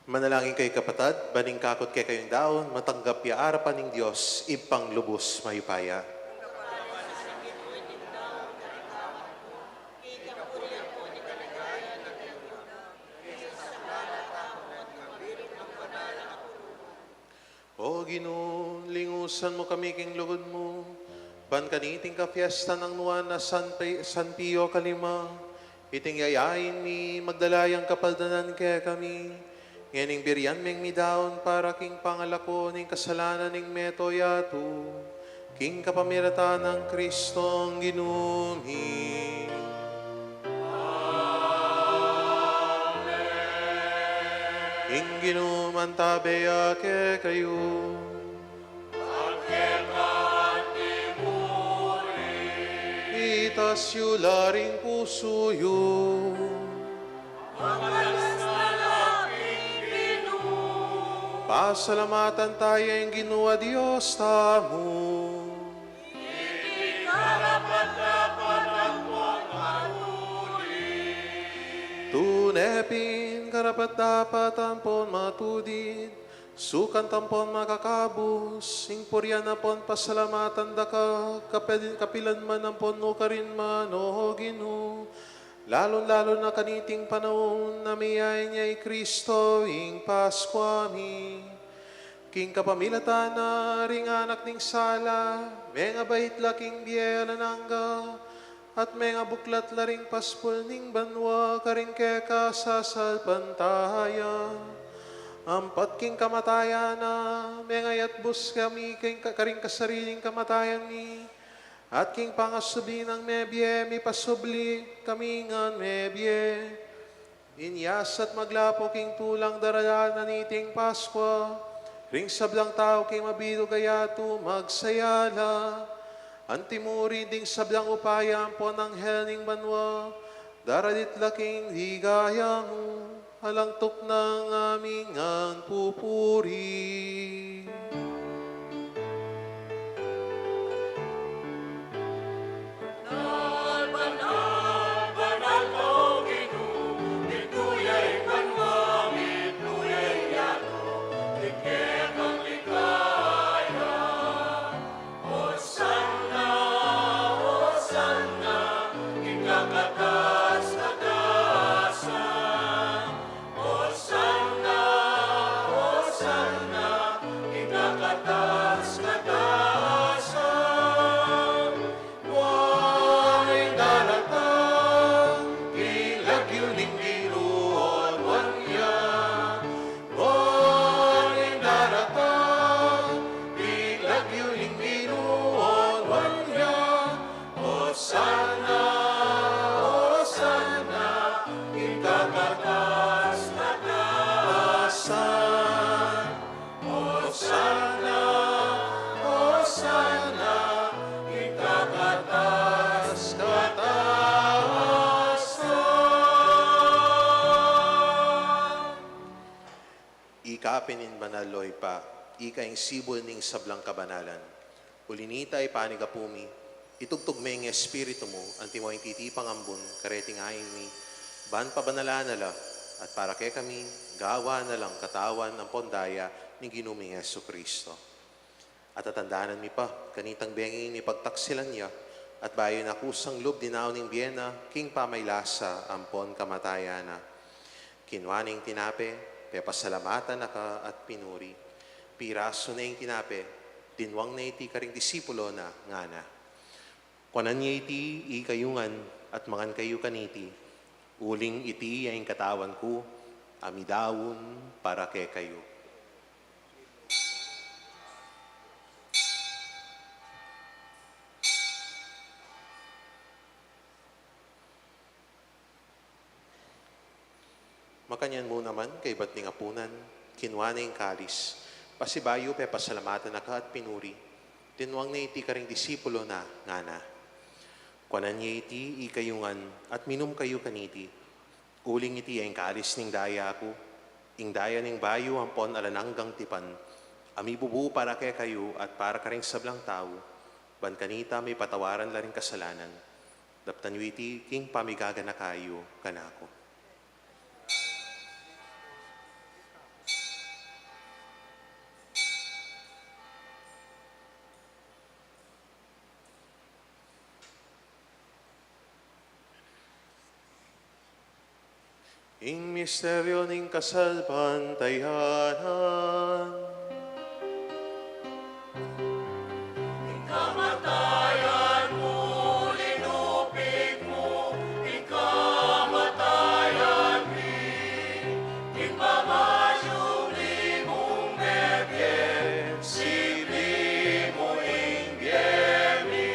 Manalangin kayu, kapatad, ban ing kakut kekayung daun matanggap ya arapan ning Dios, Ibpang lubus mayupaya. O Ginu, lingusan mu kami king lugud mu, ban kaniting kapiestan nang Nuan a San Pi-, San Pio Kalima, iting yayain mi, magdala yang kapaldanan kekami, ngening birian meng midaun para king pangalako ning kasalanan ning mabilug a yatu, king kapamilatan nang Kristong Ginu mi. Amen. Ing Ginu mantabe ya kekayu. At keka mu rin. Itas yu la ring pusu yu. Makatas na la king Ginu. Pasalamatan taya ing Ginu a Dios tamu. Iti karapat-dapat ampon matulid. Tune pin karapat-dapat ampon matulid, sukat ampon makakabus, ing purian ampon pasalamatan da ka, kapil-, kapilan man ampon nukarin man, O Ginu, lalung-lalu na kaniting panaun a miyain ya i Kristo, ing Paskua mi. King kapamilatan na ring anak ning sala, mengabait la king bie alang angga, at mengabuklat la ring paspul ning banua karing keka sasalpantaya. Ampat king kamatayan na, mengayatbus kami king ka-, karing kasariling kamatayan mi, at king pangasubli nang mebie, mipasubli kami ngan mebie. Inyas at maglapu king tulang daralan na niting Paskua, ring sablang tau king mabilug a yatu magsaya la. Anti mu rin ding sablang upaya ampon anghel ning banua, daralit la king ligaya mu, alang tuknang ami ngan pupuri. Banal, banal, banal ka, O Ginu, mitmu ya ing banua, mitmu ya ing yatu, king kekang ligaya. Hosanna, Hosanna, king kakatas-katasan. Hosanna, Hosanna, king kakatas-katasan. Nuan ing daratang, king lagyu ning Ginu, o nuan ya. Nuan ing daratang, king lagyu ning Ginu, o nuan ya. Hosanna, Hosanna, king kakatas-katasan. Hosanna, Hosanna, king kakatas-katasan. Ika pin ing banal, o Ibpa, ika ing sibul ning sablang kabanalan. Uli na nita, ipanyawad mi, itubud me ing Espiritu mu, antimo ing titipang ambun, kareting ain mi, ban pabanalan na la, at para kekami, gawan na lang katawan ampon daya ning Ginu ming Jesucristo. At tatandanan mi pa, kanitang bengi mipagtaksilan ya, at bayu na kusang lub dinaun ing bie na, king pamaglasa ampon kamatayan na. Kinua ne ing tinape, pepasalamatan na ka at pinuri. Pirasu ne ing tinape, dinwang ne iti karing disipulo na, ngana: Kuanan ye iti ikayu ngan, at mangan kayu kaniti, uling iti ya ing katawan ku, a midaun para kekayu. Makanyan mu naman, kaybat ning apunan, kinua ne ing kalis, pasibayu pepasalamatan na ka at pinuri, dinwang ne iti karing disipulo na, ngana: Kuanan ye iti ikayu ngan, at minum kayu kaniti, uling iti ya ing kalis ning daya ku, ing daya ning bayu ampon alang anggang tipan, a mibubuu para kekayu at para karing sablang tau, ban kanita mipatawaran la ring kasalanan. Daptan yu iti king pamigaganaka yu kanaku. Ing misteryo ning kasalpantayanan. Ing kamatayan mu, linupig mu, ing kamatayan mi, ing pangasubli mung mebie, sibli mu ing bie mi.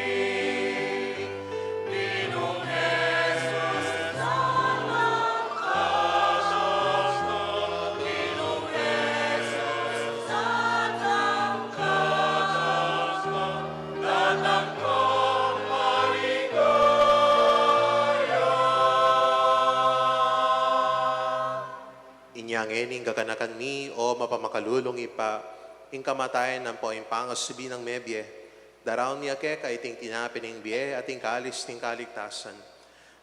Inya ngeni, gaganakan mi, o mapamakalulung Ibpa, ing kamatayan ampo ing pangasubli nang mebie, daraun mi keka iting tinape ning bie at ing kalis ning kaligtasan.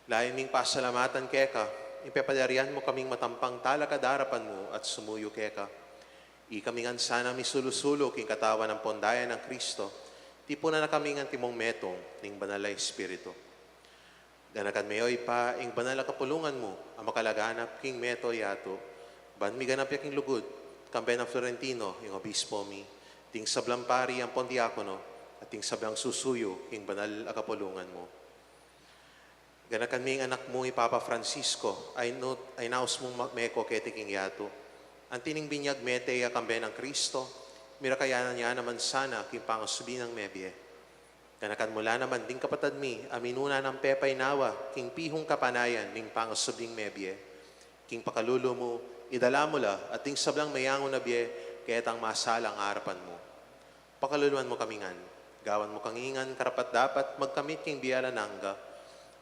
Layun ming pasalamatan keka ing pepayarian mu kaming matampang talakad king arapan mu at sumuyu keka. Ikami ngan sana misulu-sulu king katawan ampon daya nang Kristo, tipunan na kami ngan antimong metung ning Banal a Espiritu. Ganakan me, o Ibpa, ing banal a kapulungan mu a makalaganap king mabilug a yatu, ban miganap ya king lugud, kambe nang Florentino, ing obispo mi, ding sablang pari ampon diakono, at ding sablang susuyu king banal a kapulungan mu. Ganakan me ing anak mu, i Papa Francisco, a inu-, a inaus mung ma-, meko keti king yatu. Anti ning binyag mete ya kambe nang Kristo, mirakayanan ya naman sana king pangasubli nang mebie. Ganakan mu la naman ding kapatad mi a minuna nang pepaynawa king pihung kapanayan ning pangasubling mebie. King pakalulu mu, idala mu la at ding sablang meyangu na bie ketang masalang arapan mu. Pakaluluan mu kami ngan, gawan mu kami ngan karapat-dapat magkamit king bie alang angga,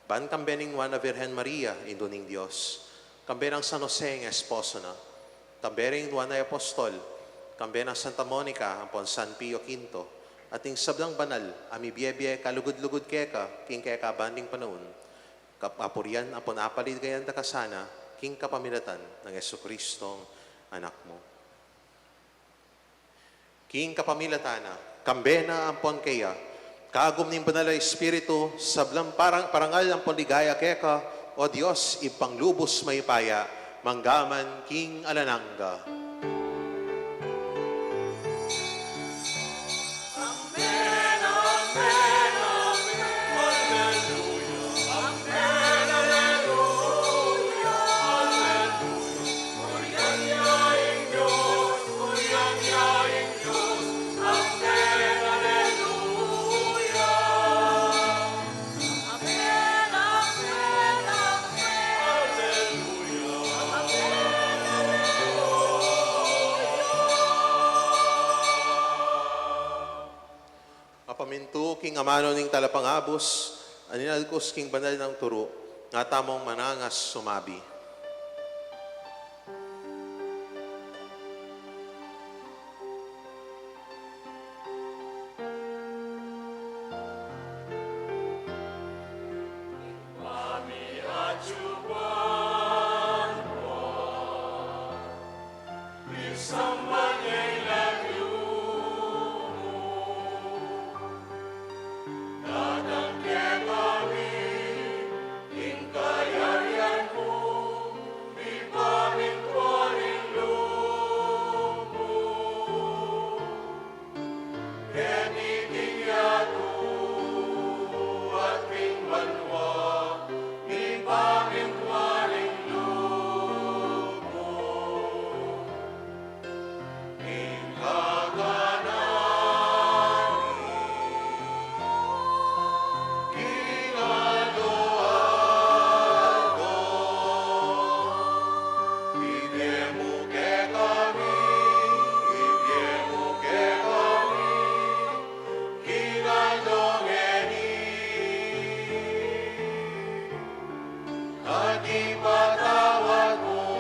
ban kambe ning Nuan a Virgen Maria, Indu ning Dios, kambe nang San Jose ing esposo na, kambe ring Nuan a Apostol, kambe nang Santa Monica ampon San Pio Quinto, at ing sablang banal a mibie-bie kalugud-lugud keka king kekaban ning panaun, kap-, apurian ampon apaligayan da ka sana king kapamilatan nang Jesucristong Anak mu. King kapamilatan na, kambe na ampon keya, kagum ning Banal a Espiritu, sablang parang-, parangal ampon ligaya keka, O Dios, Ibpang lubus mayupaya, mangga man king alang angga. Mapamintu king amanu ning Talapangabus, a ninalkus king banal nang turu, nga tamung manangas sumabi. At ipatawad mu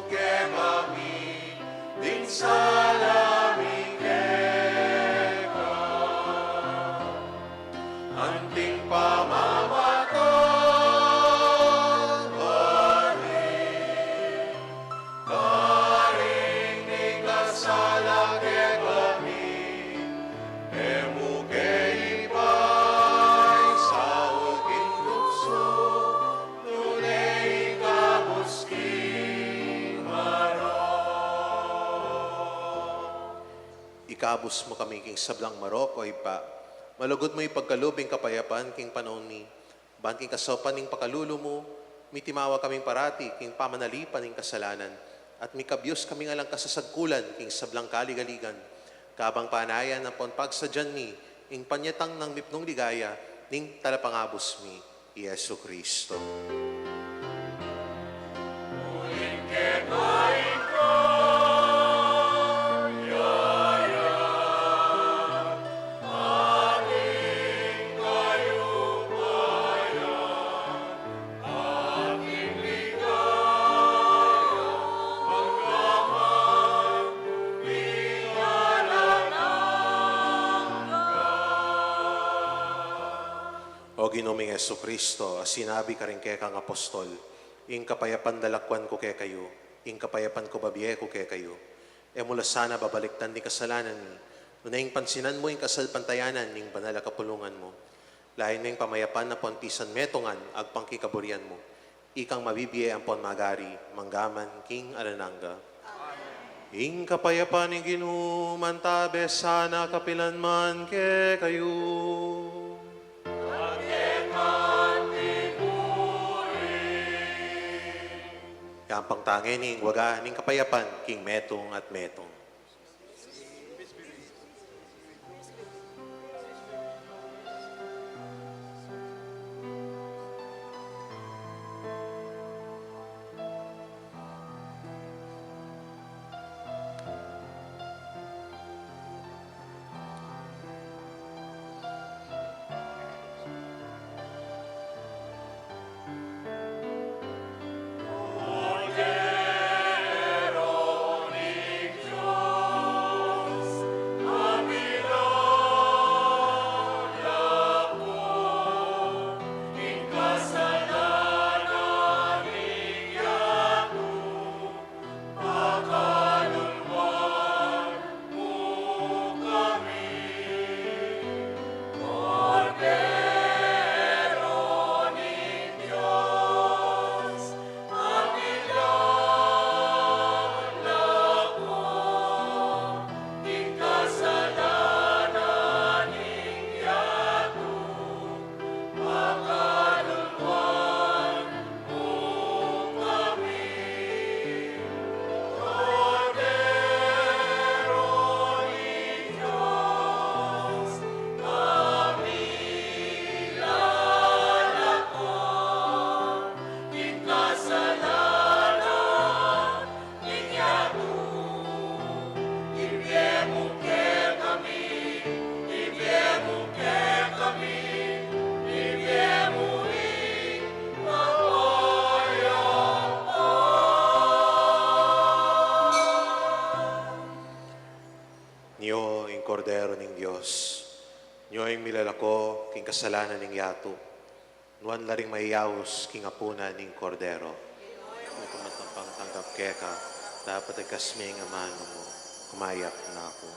kekami ding sala mi keka, anting pamamatawad mi karing mikasala kekami, e mu ke ipaisaul king tuksu, nune ika Abus mu kami king sablang marok, o Ibpa. Malugud mu ipagkalub ing kapayapan king panaun mi. Ban king kasaupan ning pakalulu mu, mitimawa kaming parati king pamanalipan ning kasalanan, at mikabyus kaming alang kasasagkulan king sablang kaligaligan, kabang panayan ampon pagsadyan mi ing panyatang nang mipnung ligaya ning Talapangabus mi, i Jesucristo. O Ginu ming Jesucristo, a sinabi karing kekang apostol, "Ing kapayapan lalakwan ku kekayu, ing kapayapan ku babie ku kekayu." E mu la sana babalikdan ding kasalanan mi, nune ing pansinan mu ing kasalpantayanan ning banal a kapulungan mu. Lain meng pamayapan ampon pisan metungan agpang king kaburian mu. Ikang mabibie ampon magari, mangga man king alang angga. Ing kapayapan ning Ginu mantabe sana kapilan man kekayu. Yampang tangeni ing waga ning kapayapan king metung at metung. Nyo ing Kordero ning Dios, nyo ing milalako king kasalanan ning yatu. Nuan la ring mayayaus king apunan ning Kordero. Ika't matampang tanggap keka, dapat ikas me ing amanu mu. Kumayap na ku.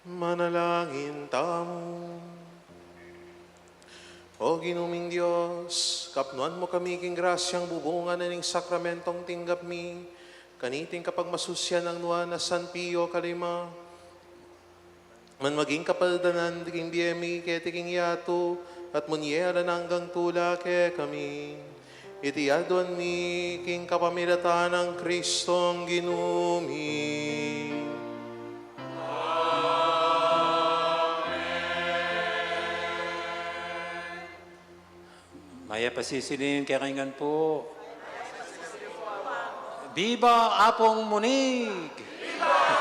Manalangin tamu. O Ginu ming Dios, kapnuan mu kami king grasyang bubungan na ning sakramentong tinggap mi, kaniting kapagmasusian nang Nuan a San Pio Kalima, ban maging kapaldanan king bie mi keti king yatu, at munye alang anggang tula kekami. Iti aduan mi king kapamilatan nang Kristong Ginu mi. Mayap a sisiling kekayu ngan pu. Biba Apung Munig! Ah,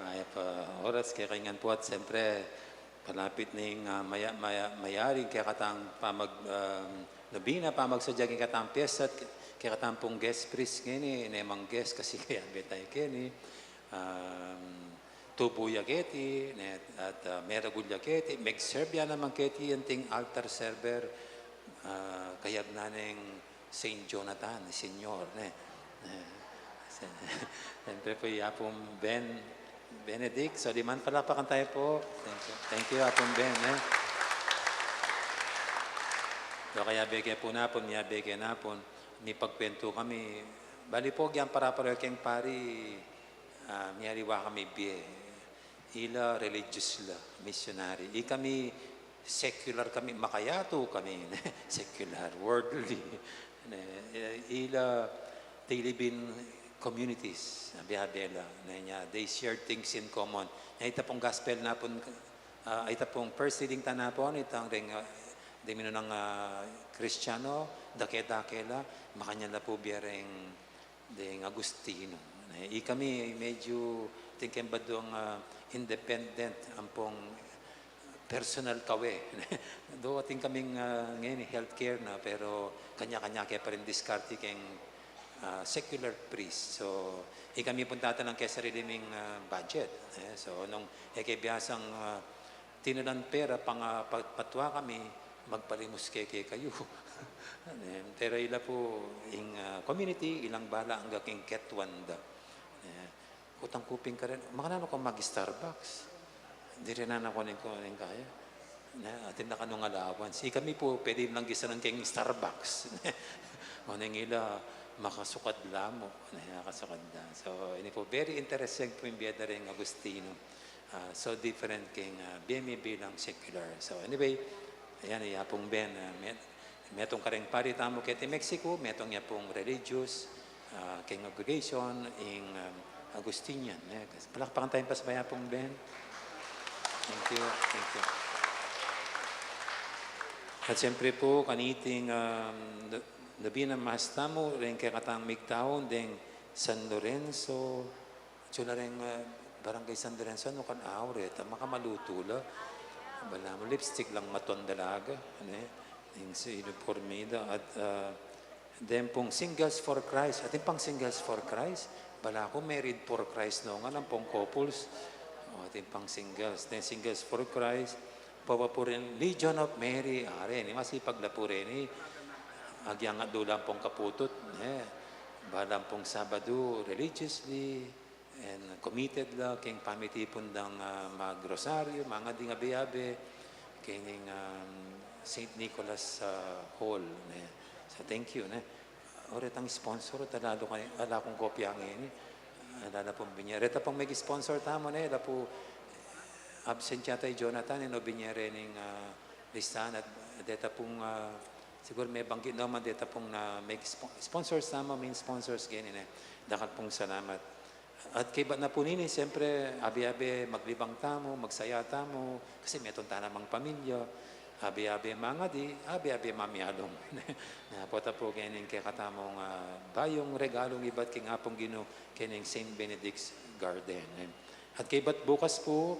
mayap a oras kekayu ngan pu at siyempre, palapit ning, ah, maya-, maya-, mayari ing kekatang pamag-, um, nobena, pamagsadya king kekatang piyesta, at kekatang pung guest priest ngeni, ne mang guest kasi kayabe tayu keni. Um, tubu ya keti, ne, at, ah, meragul ya keti, mag-serve ya naman keti, anting altar server, ah, kayag na neng Saint Jonathan, Senior, ne. Eh, siyempre pu i Apung Ben, Benedict, so diman palakpakan tayu pu. Thank you. Thank you, Apung Ben, eh. So, kayabe ke pu napun, miyabe ke napun, mipagkwentu kami. Bali pu, agyang para-pareho keng pari, ah, miyaliwa kami bie. Ila religious la, missionary. Ikami secular kami, makayatu kami, secular, worldly. Ne, eh, ila, they live in communities, abe-abe la. Ne, nya, they share things in common. Nya, ita pung gospel napun, ah, ita pung first reading ta napun, itang reng, ah, deng minunang, ah, Kristiano, dake-dake la, makanyan la pu bie reng deng Agustino. Ne, ikami medyo atin keng badung, ah, independent, ampong personal kawe. Do atin kaming, ah, ngeni healthcare na, pero kanya-kanya ke pa rin diskarte keng, ah, secular priest. So, ikami pung tatanan keng sarili ming, ah, budget. Eh, so, nung e ke biasang, ah, tinalan pera, pang, ah, pa-, patwa kami, magpalimus ke kekayu. Ne, pero ila pu ing, ah, community, ilang bala angga king ketuan da. Ne, kutang kuping ka rin, makananu kang mag-Starbucks? Diri na, na kuning, kuning kaya. Ne, atin na kanung allowance. Ikami pu, pwede lang gisanan keng Starbucks. O neng ila, makasukad la mu. Ne, makasukad la. So, ini pu, very interesting pu ing bie da reng Agustino. Ah, so different keng, ah, bie mi bilang secular. So anyway, ayan, i Apung Ben, ah, met-, metung kareng pari tamu keti Mexico, metung ya pung religious, ah, congregation, ing, um, Augustinian, eh. Palakpakan tayu pu sabay, Apung Ben. Thank you, thank you. At siyempre pu, kaniting, um, no-, nobena mass tamu, reng kekatang migtaun, deng San Lorenzo, Atyu la reng, ah, Barangay San Lorenzo, nukarin aure, ta makamalutu la. Balamu lipstick lang maton dalaga, ne? Ing si uniforme da, at, ah, deng pung Singles for Christ, atin pang Singles for Christ, balaku Married for Christ no ngan, ampong couples. O, atin pang singles, deng Singles for Christ, papa pu rin Legion of Mary, are, ini masipag la pu reni, agyang adula ampong kaputut, ne? Balamu pung Sabadu, religiously, and committed la keng pamitipun dang, ah, mag-rosaryo, mangadi ing abe-abe, kening, um, Saint Nicholas, ah, Hall, ne. So, thank you, ne. O, retang sponsor, talalu kay, ala kung kopya ngeni. Ala na pung binie. Reta pung mag-sponsor tamu, ne, ala pu, absent yata i Jonathan, e no binie rening, ah, listahan at Deta pung, ah, siguru mebanggit no man, deta pung na make spo-, sponsors tamu, main sponsors, geni ne. Dakal pung salamat. At kaybat na pu nini, siyempre, abe-abe maglibang tamu, magsaya tamu, kasi metung ta namang pamilya, abe-abe mangadi, abe-abe mamialung. Na, pota pu geni ing kekatamung, ah, bayung regalung ibat king Apung Ginu, keni ing Saint Benedict's Garden. At kaybat bukas pu,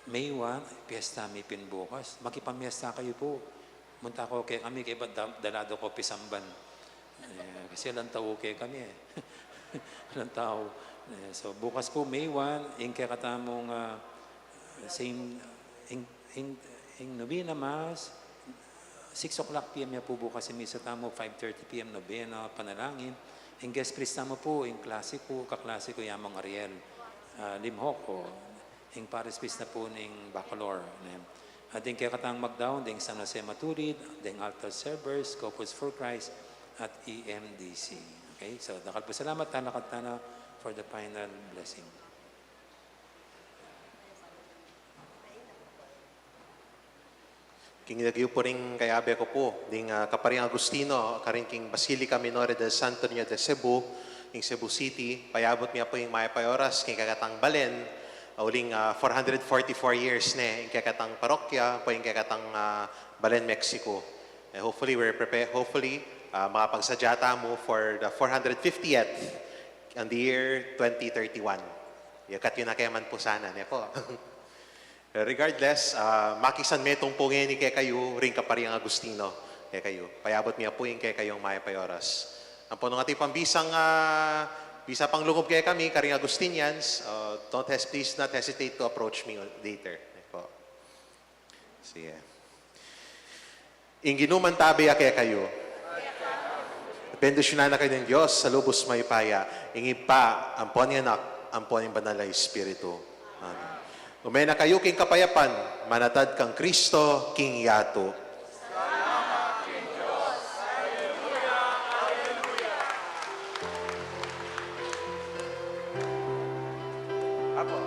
May one, piyesta mi pin bukas. Makipamyesta kayu pu. Munta ko kekami, kaybat da-, daladu ko pisamban. Eh, kasi alang tau kekami, eh. Alang tau. Eh, so, bukas pu, May one, ing kekatamung, ah, same, ing, ing, ing novena mass, six o'clock P M ya pu bukas ing misa tamu, five thirty P M novena, panalangin. Ing guest priest tamu pu, ing klase ku, kaklase ku ya mung Ariel, ah, Limhoc, o, ing parish priest na pu ning Bacolor, ne? At ing kekatang magdaun, ding San Jose Maturid, ding altar servers, Corpus for Christ, at E M D C. Okay? So, dakal pu salamat, talakad tana for the final blessing. King lagyu pu ring kayabe ku pu, ding, ah, Kapariang Agustino, karin king Basilica Minore del Santo Niño de Cebu, king Cebu City, payabut mi pu ing mayap a oras king kekatang balen, ah, uling, ah, four hundred forty-four years ne ing kekatang parokya, pu ing kekatang, ah, balen Mexico. Eh, hopefully, we're prepared. Hopefully, ah, makapagsadya tamu for the four hundred fiftieth on the year twenty thirty-one. Yakat yu na keman pu sana, ne pu? Regardless, ah, makisanmetung pu ngeni kekayu ring Kapariang Agustino kekayu. Payabut mi pu ing kekayung mayap a oras. Ampon nung atin pang bisang, ah, bisa pang lungub kekami, karing Agustinians, ah, don't hes-, please not hesitate to approach me later. Ayan pu. Sige. Ing Ginu mantabe ya kekayu. Bendisyunan na kayu ning Dios a lubus mayupaya, ing Ibpa, ampon ing Anak, ampon ing Banal a Espiritu. Amen. Ume na kayu king kapayapan, manatad kang Kristo king yatu. Apo.